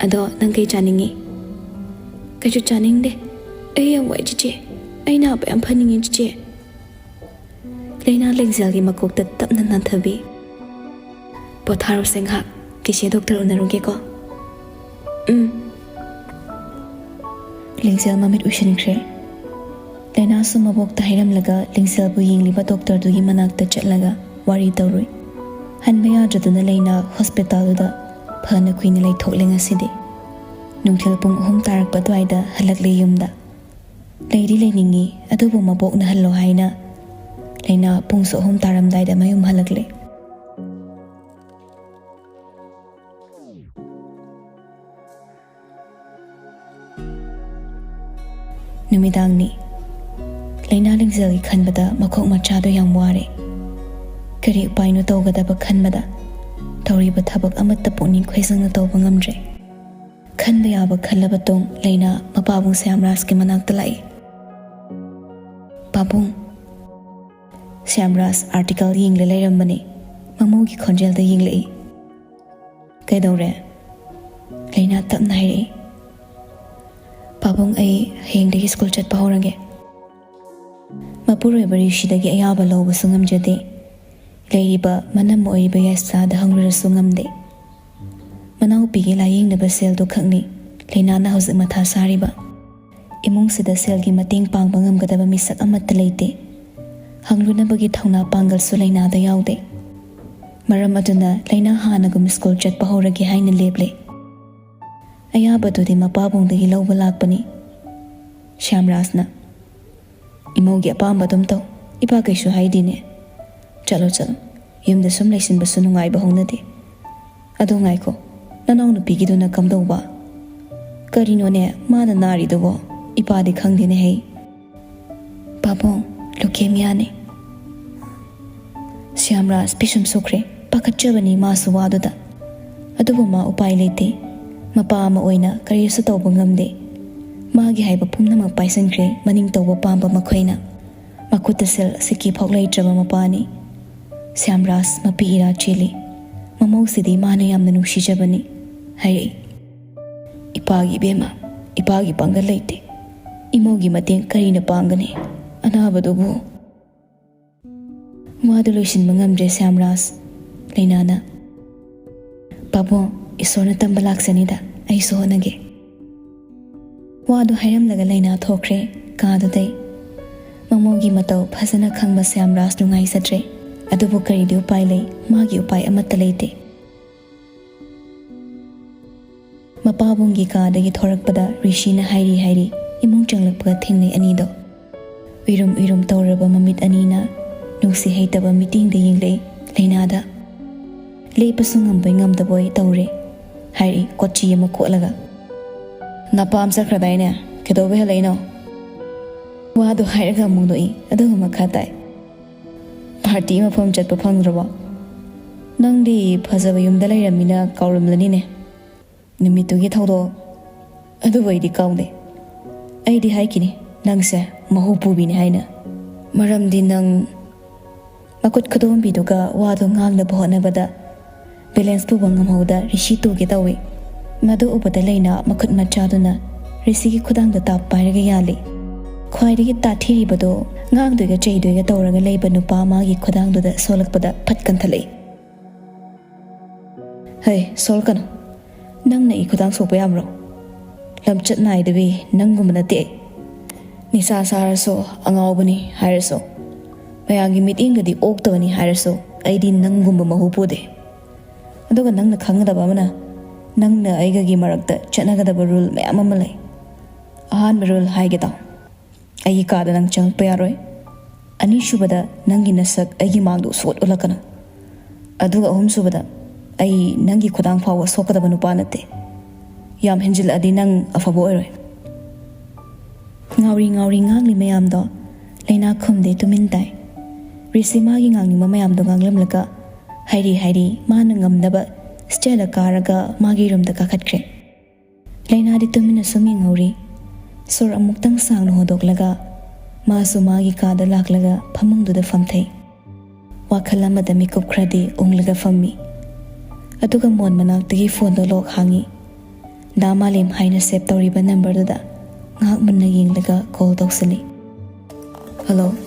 ꯑꯗꯣ ꯅꯪ ꯀꯩ ꯆꯥꯅꯤꯡꯉꯤ?" "ꯀꯩꯁꯨ ꯆꯥꯅꯤꯡꯗꯦ꯫ ꯑꯩ ꯌꯥꯝ ꯋꯥꯏ ꯆꯤꯆꯦ꯫ ꯑꯩ ꯅꯥꯕ ꯌꯥꯝ ꯐꯅꯤꯡꯉꯤ ꯆꯤꯆꯦ꯫" ꯂꯩꯅꯥ ꯂꯤꯡꯖꯦꯜꯒꯤ ꯃꯀꯣꯛꯇ ꯇꯞꯅ ꯅꯥꯟꯊꯕꯤ꯫ "ꯄꯣꯊꯥꯔꯣꯁꯦ ꯉꯥꯏꯍꯥꯛ꯫ ꯆꯤꯆꯦ ꯗꯣꯛꯇꯔ ꯎꯅꯔꯨꯒꯦꯀꯣ꯫" "ꯎꯝ꯫" ꯂꯤꯡꯖꯦꯜ ꯃꯃꯤꯠ ꯎꯏꯁꯤꯟꯈ꯭ꯔꯦ꯫ ꯂꯩꯅꯥꯁꯨ ꯃꯕꯣꯛꯇ ꯍꯥꯏꯔꯝꯂꯒ ꯂꯤꯡꯖꯦꯜꯕꯨ ꯌꯦꯡꯂꯤꯕ ꯗꯣꯛꯇꯔꯗꯨꯒꯤ ꯃꯅꯥꯛꯇ ꯆꯠꯂꯒ ꯋꯥꯔꯤ ꯇꯧꯔꯨꯏ꯫ ꯍꯟꯕ ꯌꯥꯗ꯭ꯔꯗꯨꯅ ꯂꯩꯅꯥ ꯍꯣꯁꯄꯤꯇꯥꯜꯗꯨꯗ ꯐꯅ ꯀꯨꯏꯅ ꯂꯩꯊꯣꯛꯂꯦ ꯉꯁꯤꯗꯤ꯫ ꯅꯨꯡꯊꯤꯜ ꯄꯨꯡ ꯑꯍꯨꯝ ꯇꯥꯔꯛꯄ ꯑꯗꯨꯋꯥꯏꯗ ꯍꯜꯂꯛꯂꯦ ꯌꯨꯝꯗ꯫ ꯂꯩꯗꯤ ꯂꯩꯅꯤꯡꯉꯤ, ꯑꯗꯨꯕꯨ ꯃꯕꯣꯛꯅ ꯍꯜꯂꯣ ꯍꯥꯏꯅ ꯂꯩꯅꯥ ꯄꯨꯡꯁꯨ ꯑꯍꯨꯝ ꯇꯥꯔꯝꯗꯥꯏꯗ ꯃꯌꯨꯝ ꯍꯜꯂꯛꯂꯦ꯫ ꯅꯨꯃꯤꯗꯥꯡꯅꯤ꯫ ꯂꯩꯅꯥ ꯂꯤꯡꯖꯦꯜꯒꯤ ꯈꯟꯕꯗ ꯃꯈꯣꯛ ꯃꯆꯥꯗꯣ ꯌꯥꯝ ꯋꯥꯔꯦ꯫ ꯀꯔꯤ ꯎꯄꯥꯏꯅꯣ ꯇꯧꯒꯗꯕ ꯈꯟꯕꯗ ꯇꯧꯔꯤꯕ ꯊꯕꯛ ꯑꯃꯠꯇ ꯄꯨꯛꯅꯤꯡ ꯈꯣꯏꯖꯪꯅ ꯇꯧꯕ ꯉꯝꯗ꯭ꯔꯦ꯫ ꯈꯟꯕ ꯌꯥꯕ ꯈꯜꯂꯕ ꯇꯨꯡ ꯂꯩꯅꯥ ꯃꯄꯥꯕꯨꯡ ꯁ꯭ꯌꯥꯝꯔꯥꯖꯀꯤ ꯃꯅꯥꯛꯇ ꯂꯥꯛꯏ꯫ "ꯄꯥꯕꯨꯡ!" ꯁ꯭ꯌꯥꯝꯔꯥꯖ ꯑꯥꯔꯇꯤꯀꯜ ꯌꯦꯡꯂ ꯂꯩꯔꯝꯕꯅꯤ꯫ ꯃꯃꯧꯒꯤ ꯈꯣꯟꯖꯦꯜꯗ ꯌꯦꯡꯂꯛꯏ꯫ "ꯀꯩꯗꯧꯔꯦ?" ꯂꯩꯅꯥ ꯇꯞꯅ ꯍꯥꯏꯔꯛꯏ꯫ "ꯄꯥꯕꯨꯡ, ꯑꯩ ꯍꯌꯦꯡꯗꯒꯤ ꯁ꯭ꯀꯨꯜ ꯆꯠꯄ ꯍꯧꯔꯒꯦ꯫ ꯃꯄꯨꯔꯣꯏꯕ ꯔꯤꯁꯤꯗꯒꯤ ꯑꯌꯥꯕ ꯂꯧꯕꯁꯨ ꯉꯝꯖꯗꯦ, ꯂꯩꯔꯤꯕ ꯃꯅꯝ ꯑꯣꯏꯔꯤꯕ ꯌꯥꯏꯁꯥꯗ ꯍꯪꯂꯨꯔꯁꯨ ꯉꯝꯗꯦ꯫ ꯃꯅꯥꯎꯄꯤꯒꯤ ꯂꯥꯌꯦꯡꯅꯕ ꯁꯦꯜꯗꯨ ꯈꯛꯅꯤ ꯂꯩꯅꯥꯅ ꯍꯧꯖꯤꯛ ꯃꯊꯥ ꯁꯥꯔꯤꯕ꯫ ꯏꯃꯨꯡꯁꯤꯗ ꯁꯦꯜꯒꯤ ꯃꯇꯦꯡ ꯄꯥꯡꯕ ꯉꯝꯒꯗꯕ ꯃꯤꯁꯛ ꯑꯃꯠꯇ ꯂꯩꯇꯦ꯫ ꯍꯪꯂꯨꯅꯕꯒꯤ ꯊꯧꯅꯥ ꯄꯥꯡꯒꯜꯁꯨ ꯂꯩꯅꯥꯗ ꯌꯥꯎꯗꯦ꯫ ꯃꯔꯝ ꯑꯗꯨꯅ ꯂꯩꯅꯥ ꯍꯥꯟꯅꯒꯨꯝ ꯁ꯭ꯀꯨꯜ ꯆꯠꯄ ꯍꯧꯔꯒꯦ ꯍꯥꯏꯅ ꯂꯦꯞꯂꯦ꯫ ꯑꯌꯥꯕꯗꯨꯗꯤ ꯃꯄꯥꯕꯨꯡꯗꯒꯤ ꯂꯧꯕ ꯂꯥꯛꯄꯅꯤ꯫" ꯁ꯭ꯌꯥꯝꯔꯥꯖꯅ, "ꯏꯃꯧꯒꯤ ꯑꯄꯥꯝꯕ ꯑꯗꯨꯝ ꯇꯧ꯫ ꯏꯄꯥ ꯀꯩꯁꯨ ꯍꯥꯏꯗꯦꯅꯦ꯫ ꯆꯠꯂꯣ, ꯆꯠꯂꯣ꯫ ꯌꯨꯝꯗ ꯁꯨꯝ ꯂꯩꯁꯤꯟꯕꯁꯨ ꯅꯨꯡꯉꯥꯏꯕ ꯍꯧꯅꯗꯦ꯫ ꯑꯗꯣ ꯉꯥꯏꯈꯣ, ꯅꯅꯥꯎ ꯅꯨꯄꯤꯒꯤꯗꯨꯅ ꯀꯝꯗꯧꯕ? ꯀꯔꯤꯅꯣꯅꯦ ꯃꯥꯅ ꯅꯥꯔꯤꯗꯨꯕꯣ? ꯏꯄꯥꯗꯤ ꯈꯪꯗꯦꯅꯦ ꯍꯩ꯫" "ꯄꯥꯕꯨꯡ, ꯂꯨꯀꯦꯃꯤꯌꯥꯅꯤ꯫" ꯁ꯭ꯌꯥꯝꯔꯥꯖ ꯄꯤꯁꯨꯝ ꯁꯨꯈ꯭ꯔꯦ꯫ ꯄꯥꯈꯠꯆꯕꯅꯤ ꯃꯥꯁꯨ ꯋꯥꯗꯨꯗ꯫ ꯑꯗꯨꯕꯨ ꯃꯥ ꯎꯄꯥꯏ ꯂꯩꯇꯦ꯫ ꯃꯄꯥ ꯑꯃ ꯑꯣꯏꯅ ꯀꯔꯤꯁꯨ ꯇꯧꯕ ꯉꯝꯗꯦ꯫ ꯃꯥꯒꯤ ꯍꯥꯏꯕ ꯄꯨꯝꯅꯃꯛ ꯄꯥꯏꯁꯟꯈ꯭ꯔꯦ ꯃꯅꯤꯡ ꯇꯧꯕ ꯄꯥꯝꯕ ꯃꯈꯣꯏꯅ꯫ ꯃꯈꯨꯠꯇ ꯁꯦꯜ ꯁꯤꯀꯤ ꯐꯥꯎ ꯂꯩꯇ꯭ꯔꯕ ꯃꯄꯥꯅꯤ꯫ ꯁ꯭ꯌꯥꯝꯔꯥꯖ ꯃꯄꯤ ꯏꯔꯥ ꯆꯦꯜꯂꯤ꯫ ꯃꯃꯧꯁꯤꯗꯤ ꯃꯥꯅ ꯌꯥꯝꯅ ꯅꯨꯡꯁꯤꯖꯕꯅꯤ꯫ ꯍꯥꯏꯔꯛꯏ, "ꯏꯄꯥꯒꯤ ꯏꯕꯦꯝꯃ, ꯏꯄꯥꯒꯤ ꯄꯥꯡꯒꯜ ꯂꯩꯇꯦ꯫ ꯏꯃꯧꯒꯤ ꯃꯇꯦꯡ ꯀꯔꯤꯅ ꯄꯥꯡꯒꯅꯤ? ꯑꯅꯥꯕꯗꯨꯕꯨ?" ꯋꯥꯗꯨ ꯂꯣꯏꯁꯤꯟꯕ ꯉꯝꯗ꯭ꯔꯦ ꯁ꯭ꯌꯥꯝꯔꯥꯖ꯫ ꯂꯩꯅꯥꯅ, "ꯄꯥꯕꯨꯡ, ꯏꯁꯣꯔꯅ ꯇꯝꯕ ꯂꯥꯛꯆꯅꯤꯗ, ꯑꯩꯁꯨ ꯍꯣꯠꯅꯒꯦ꯫" ꯋꯥꯗꯨ ꯍꯥꯏꯔꯝꯂꯒ ꯂꯩꯅꯥ ꯊꯣꯛꯈ꯭ꯔꯦ ꯀꯥꯗꯨꯗꯩ꯫ ꯃꯃꯧꯒꯤ ꯃꯇꯧ ꯐꯖꯅ ꯈꯪꯕ ꯁ꯭ꯌꯥꯝꯔꯥꯖ ꯅꯨꯡꯉꯥꯏꯖꯗ꯭ꯔꯦ꯫ ꯑꯗꯨꯕꯨ ꯀꯔꯤꯗꯤ ꯎꯄꯥꯏ ꯂꯩ? ꯃꯥꯒꯤ ꯎꯄꯥꯏ ꯑꯃꯠꯇ ꯂꯩꯇꯦ꯫ ꯃꯄꯥꯕꯨꯡꯒꯤ ꯀꯥꯗꯒꯤ ꯊꯣꯔꯛꯄꯗ ꯔꯤꯁꯤꯅ ꯍꯥꯏꯔꯤ ꯍꯥꯏꯔꯤ ꯏꯃꯨꯡ ꯆꯪꯂꯛꯄꯒ ꯊꯦꯡꯅꯩ ꯑꯅꯤꯗꯣ꯫ ꯎꯏꯔꯨꯝ ꯎꯏꯔꯨꯝ ꯇꯧꯔꯕ ꯃꯃꯤꯠ ꯑꯅꯤꯅ ꯅꯨꯡꯁꯤ ꯍꯩꯇꯕ ꯃꯤꯠꯌꯦꯡꯗ ꯌꯦꯡꯂꯛꯏ ꯂꯩꯅꯥꯗ꯫ "ꯂꯦꯞꯄꯁꯨ ꯉꯝꯕꯣꯏ ꯉꯝꯗꯕꯣꯏ ꯇꯧꯔꯦ", ꯍꯥꯏꯔꯛꯏ ꯀꯣꯆꯤ ꯑꯃ ꯈꯣꯠꯂꯒ꯫ "ꯅꯄꯥꯝ ꯆꯠꯈ꯭ꯔꯗꯥꯏꯅꯦ? ꯀꯩꯗꯧꯕꯩ ꯍꯜꯂꯛꯏꯅꯣ?" ꯋꯥꯗꯣ ꯍꯥꯏꯔꯒ ꯑꯃꯨꯛ ꯅꯣꯛꯏ, ꯑꯗꯨꯒ ꯃꯈꯥ ꯇꯥꯏ꯫ ꯄꯥꯔꯇꯤ ꯃꯐꯝ ꯆꯠꯄ ꯐꯪꯗ꯭ꯔꯕꯣ? ꯅꯪꯗꯤ ꯐꯖꯕ ꯌꯨꯝꯗ ꯂꯩꯔꯝꯃꯤꯅ ꯀꯥꯎꯔꯝꯂꯅꯤꯅꯦ꯫ ꯅꯨꯃꯤꯠꯇꯨꯒꯤ ꯊꯧꯗꯣꯛ ꯑꯗꯨꯕꯨ ꯑꯩꯗꯤ ꯀꯥꯎꯗꯦ꯫ ꯑꯩꯗꯤ ꯍꯥꯏꯈꯤꯅꯤ, ꯅꯪꯁꯦ ꯃꯍꯨ ꯄꯨꯕꯤꯅꯤ ꯍꯥꯏꯅ꯫ ꯃꯔꯝꯗꯤ ꯅꯪ ꯃꯈꯨꯠ ꯈꯨꯗꯣꯝꯕꯤꯗꯨꯒ ꯋꯥꯗꯣ ꯉꯥꯡꯅꯕ ꯍꯣꯠꯅꯕꯗ ꯕꯦꯂꯦꯟꯁ ꯄꯨꯕ ꯉꯝꯍꯧꯗ ꯔꯤꯁꯤ ꯇꯨꯒꯦ ꯇꯧꯏ꯫ ꯃꯗꯨ ꯎꯕꯗ ꯂꯩꯅꯥ ꯃꯈꯨꯠ ꯃꯆꯥꯗꯨꯅ ꯔꯤꯁꯤꯒꯤ ꯈꯨꯗꯥꯡꯗ ꯇꯥꯞ ꯄꯥꯏꯔꯒ ꯌꯥꯜꯂꯤ꯫ ꯈ꯭ꯋꯥꯏꯗꯒꯤ ꯇꯥꯊꯤꯔꯤꯕꯗꯣ ꯉꯥꯡꯗꯣꯏꯒ ꯆꯩꯗꯣꯏꯒ ꯇꯧꯔꯒ ꯂꯩꯕ ꯅꯨꯄꯥ ꯃꯥꯒꯤ ꯈꯨꯗꯥꯡꯗꯨꯗ ꯁꯣꯜꯂꯛꯄꯗ ꯐꯠ ꯀꯟꯊꯠꯂꯛꯏ꯫ ꯍꯩ, ꯁꯣꯜꯀꯅꯨ꯫ ꯅꯪꯅ ꯑꯩ ꯈꯨꯗꯥꯡ ꯁꯣꯛꯄ ꯌꯥꯕ꯭ꯔꯣ? ꯂꯝꯆꯠ ꯅꯥꯏꯗꯕꯤ ꯅꯪꯒꯨꯝꯕ ꯅꯠꯇꯦ ꯑꯩ꯫ ꯅꯤꯁꯥ ꯁꯥꯔꯁꯨ, ꯑꯉꯥꯎꯕꯅꯤ ꯍꯥꯏꯔꯁꯨ, ꯃꯌꯥꯝꯒꯤ ꯃꯤꯠꯌꯦꯡꯗꯗꯤ ꯑꯣꯛꯇꯕꯅꯤ ꯍꯥꯏꯔꯁꯨ, ꯑꯩꯗꯤ ꯅꯪꯒꯨꯝꯕ ꯃꯍꯨ ꯄꯨꯗꯦ꯫ ꯑꯗꯨꯒ ꯅꯪꯅ ꯈꯪꯒꯗꯕ ꯑꯃꯅ, ꯅꯪꯅ ꯑꯩꯒꯒꯤ ꯃꯔꯛꯇ ꯆꯠꯅꯒꯗꯕ ꯔꯨꯜ ꯃꯌꯥꯝ ꯑꯃ ꯂꯩ꯫ ꯑꯍꯥꯟꯕ ꯔꯨꯜ ꯍꯥꯏꯒꯦ ꯇꯥꯎ꯫ ꯑꯩꯒꯤ ꯀꯥꯗ ꯅꯪ ꯆꯪꯉꯛꯄ ꯌꯥꯔꯣꯏ꯫ ꯑꯅꯤꯁꯨꯕꯗ, ꯅꯪꯒꯤ ꯅꯁꯛ ꯑꯩꯒꯤ ꯃꯥꯡꯗ ꯎꯁꯣꯠ ꯎꯠꯂꯛꯀꯅꯨ꯫ ꯑꯗꯨꯒ ꯑꯍꯨꯝꯁꯨꯕꯗ, ꯑꯩ ꯅꯪꯒꯤ ꯈꯨꯗꯥꯡ ꯐꯥꯎꯕ ꯁꯣꯛꯀꯗꯕ ꯅꯨꯄꯥ ꯅꯠꯇꯦ꯫ ꯌꯥꯝ ꯍꯦꯟꯖꯤꯜꯂꯛꯑꯗꯤ ꯅꯪ ꯑꯐꯕ ꯑꯣꯏꯔꯣꯏ꯫ ꯉꯥꯎꯔꯤ ꯉꯥꯎꯔꯤ ꯉꯥꯡꯂꯤ ꯃꯌꯥꯝꯗꯣ ꯂꯩꯅꯥ ꯈꯨꯝꯗꯦ, ꯇꯨꯃꯤꯟ ꯇꯥꯏ꯫ ꯔꯤꯁꯤ ꯃꯥꯒꯤ ꯉꯥꯡꯅꯤꯡꯕ ꯃꯌꯥꯝꯗꯣ ꯉꯥꯡꯂꯝꯂꯒ ꯍꯥꯏꯔꯤ ꯍꯥꯏꯔꯤ ꯃꯥꯅ ꯉꯝꯅꯕ ꯁ꯭ꯇꯦꯌꯔꯗ ꯀꯥꯔꯒ ꯃꯥꯒꯤ ꯔꯨꯝꯗ ꯀꯥꯈꯠꯈ꯭ꯔꯦ꯫ ꯂꯩꯅꯥꯗꯤ ꯇꯨꯃꯤꯟꯅ ꯁꯨꯝ ꯌꯦꯡꯍꯧꯔꯤ꯫ ꯁꯣꯔ ꯑꯃꯨꯛꯇꯪ ꯁꯥꯡꯅ ꯍꯣꯟꯗꯣꯛꯂꯒ ꯃꯥꯁꯨ ꯃꯥꯒꯤ ꯀꯥꯗ ꯂꯥꯛꯂꯒ ꯐꯃꯨꯡꯗꯨꯗ ꯐꯝꯊꯩ꯫ ꯋꯥꯈꯜ ꯑꯃꯗ ꯃꯤꯀꯨꯞ ꯈꯔꯗꯤ ꯎꯪꯂꯒ ꯐꯝꯃꯤ꯫ ꯑꯗꯨꯒ ꯃꯣꯟ ꯃꯅꯥꯛꯇꯒꯤ ꯐꯣꯟꯗꯣ ꯂꯣꯛ ꯍꯥꯡꯉꯤ꯫ ꯗꯥ ꯃꯥꯂꯦꯝ ꯍꯥꯏꯅ ꯁꯦꯚ ꯇꯧꯔꯤꯕ ꯅꯝꯕꯔꯗꯨꯗ ꯉꯥꯏꯍꯥꯛ ꯃꯨꯟꯅ ꯌꯦꯡꯂꯒ ꯀꯣꯜ ꯇꯧꯁꯤꯜꯂꯤ꯫ ꯍꯜꯂꯣ꯫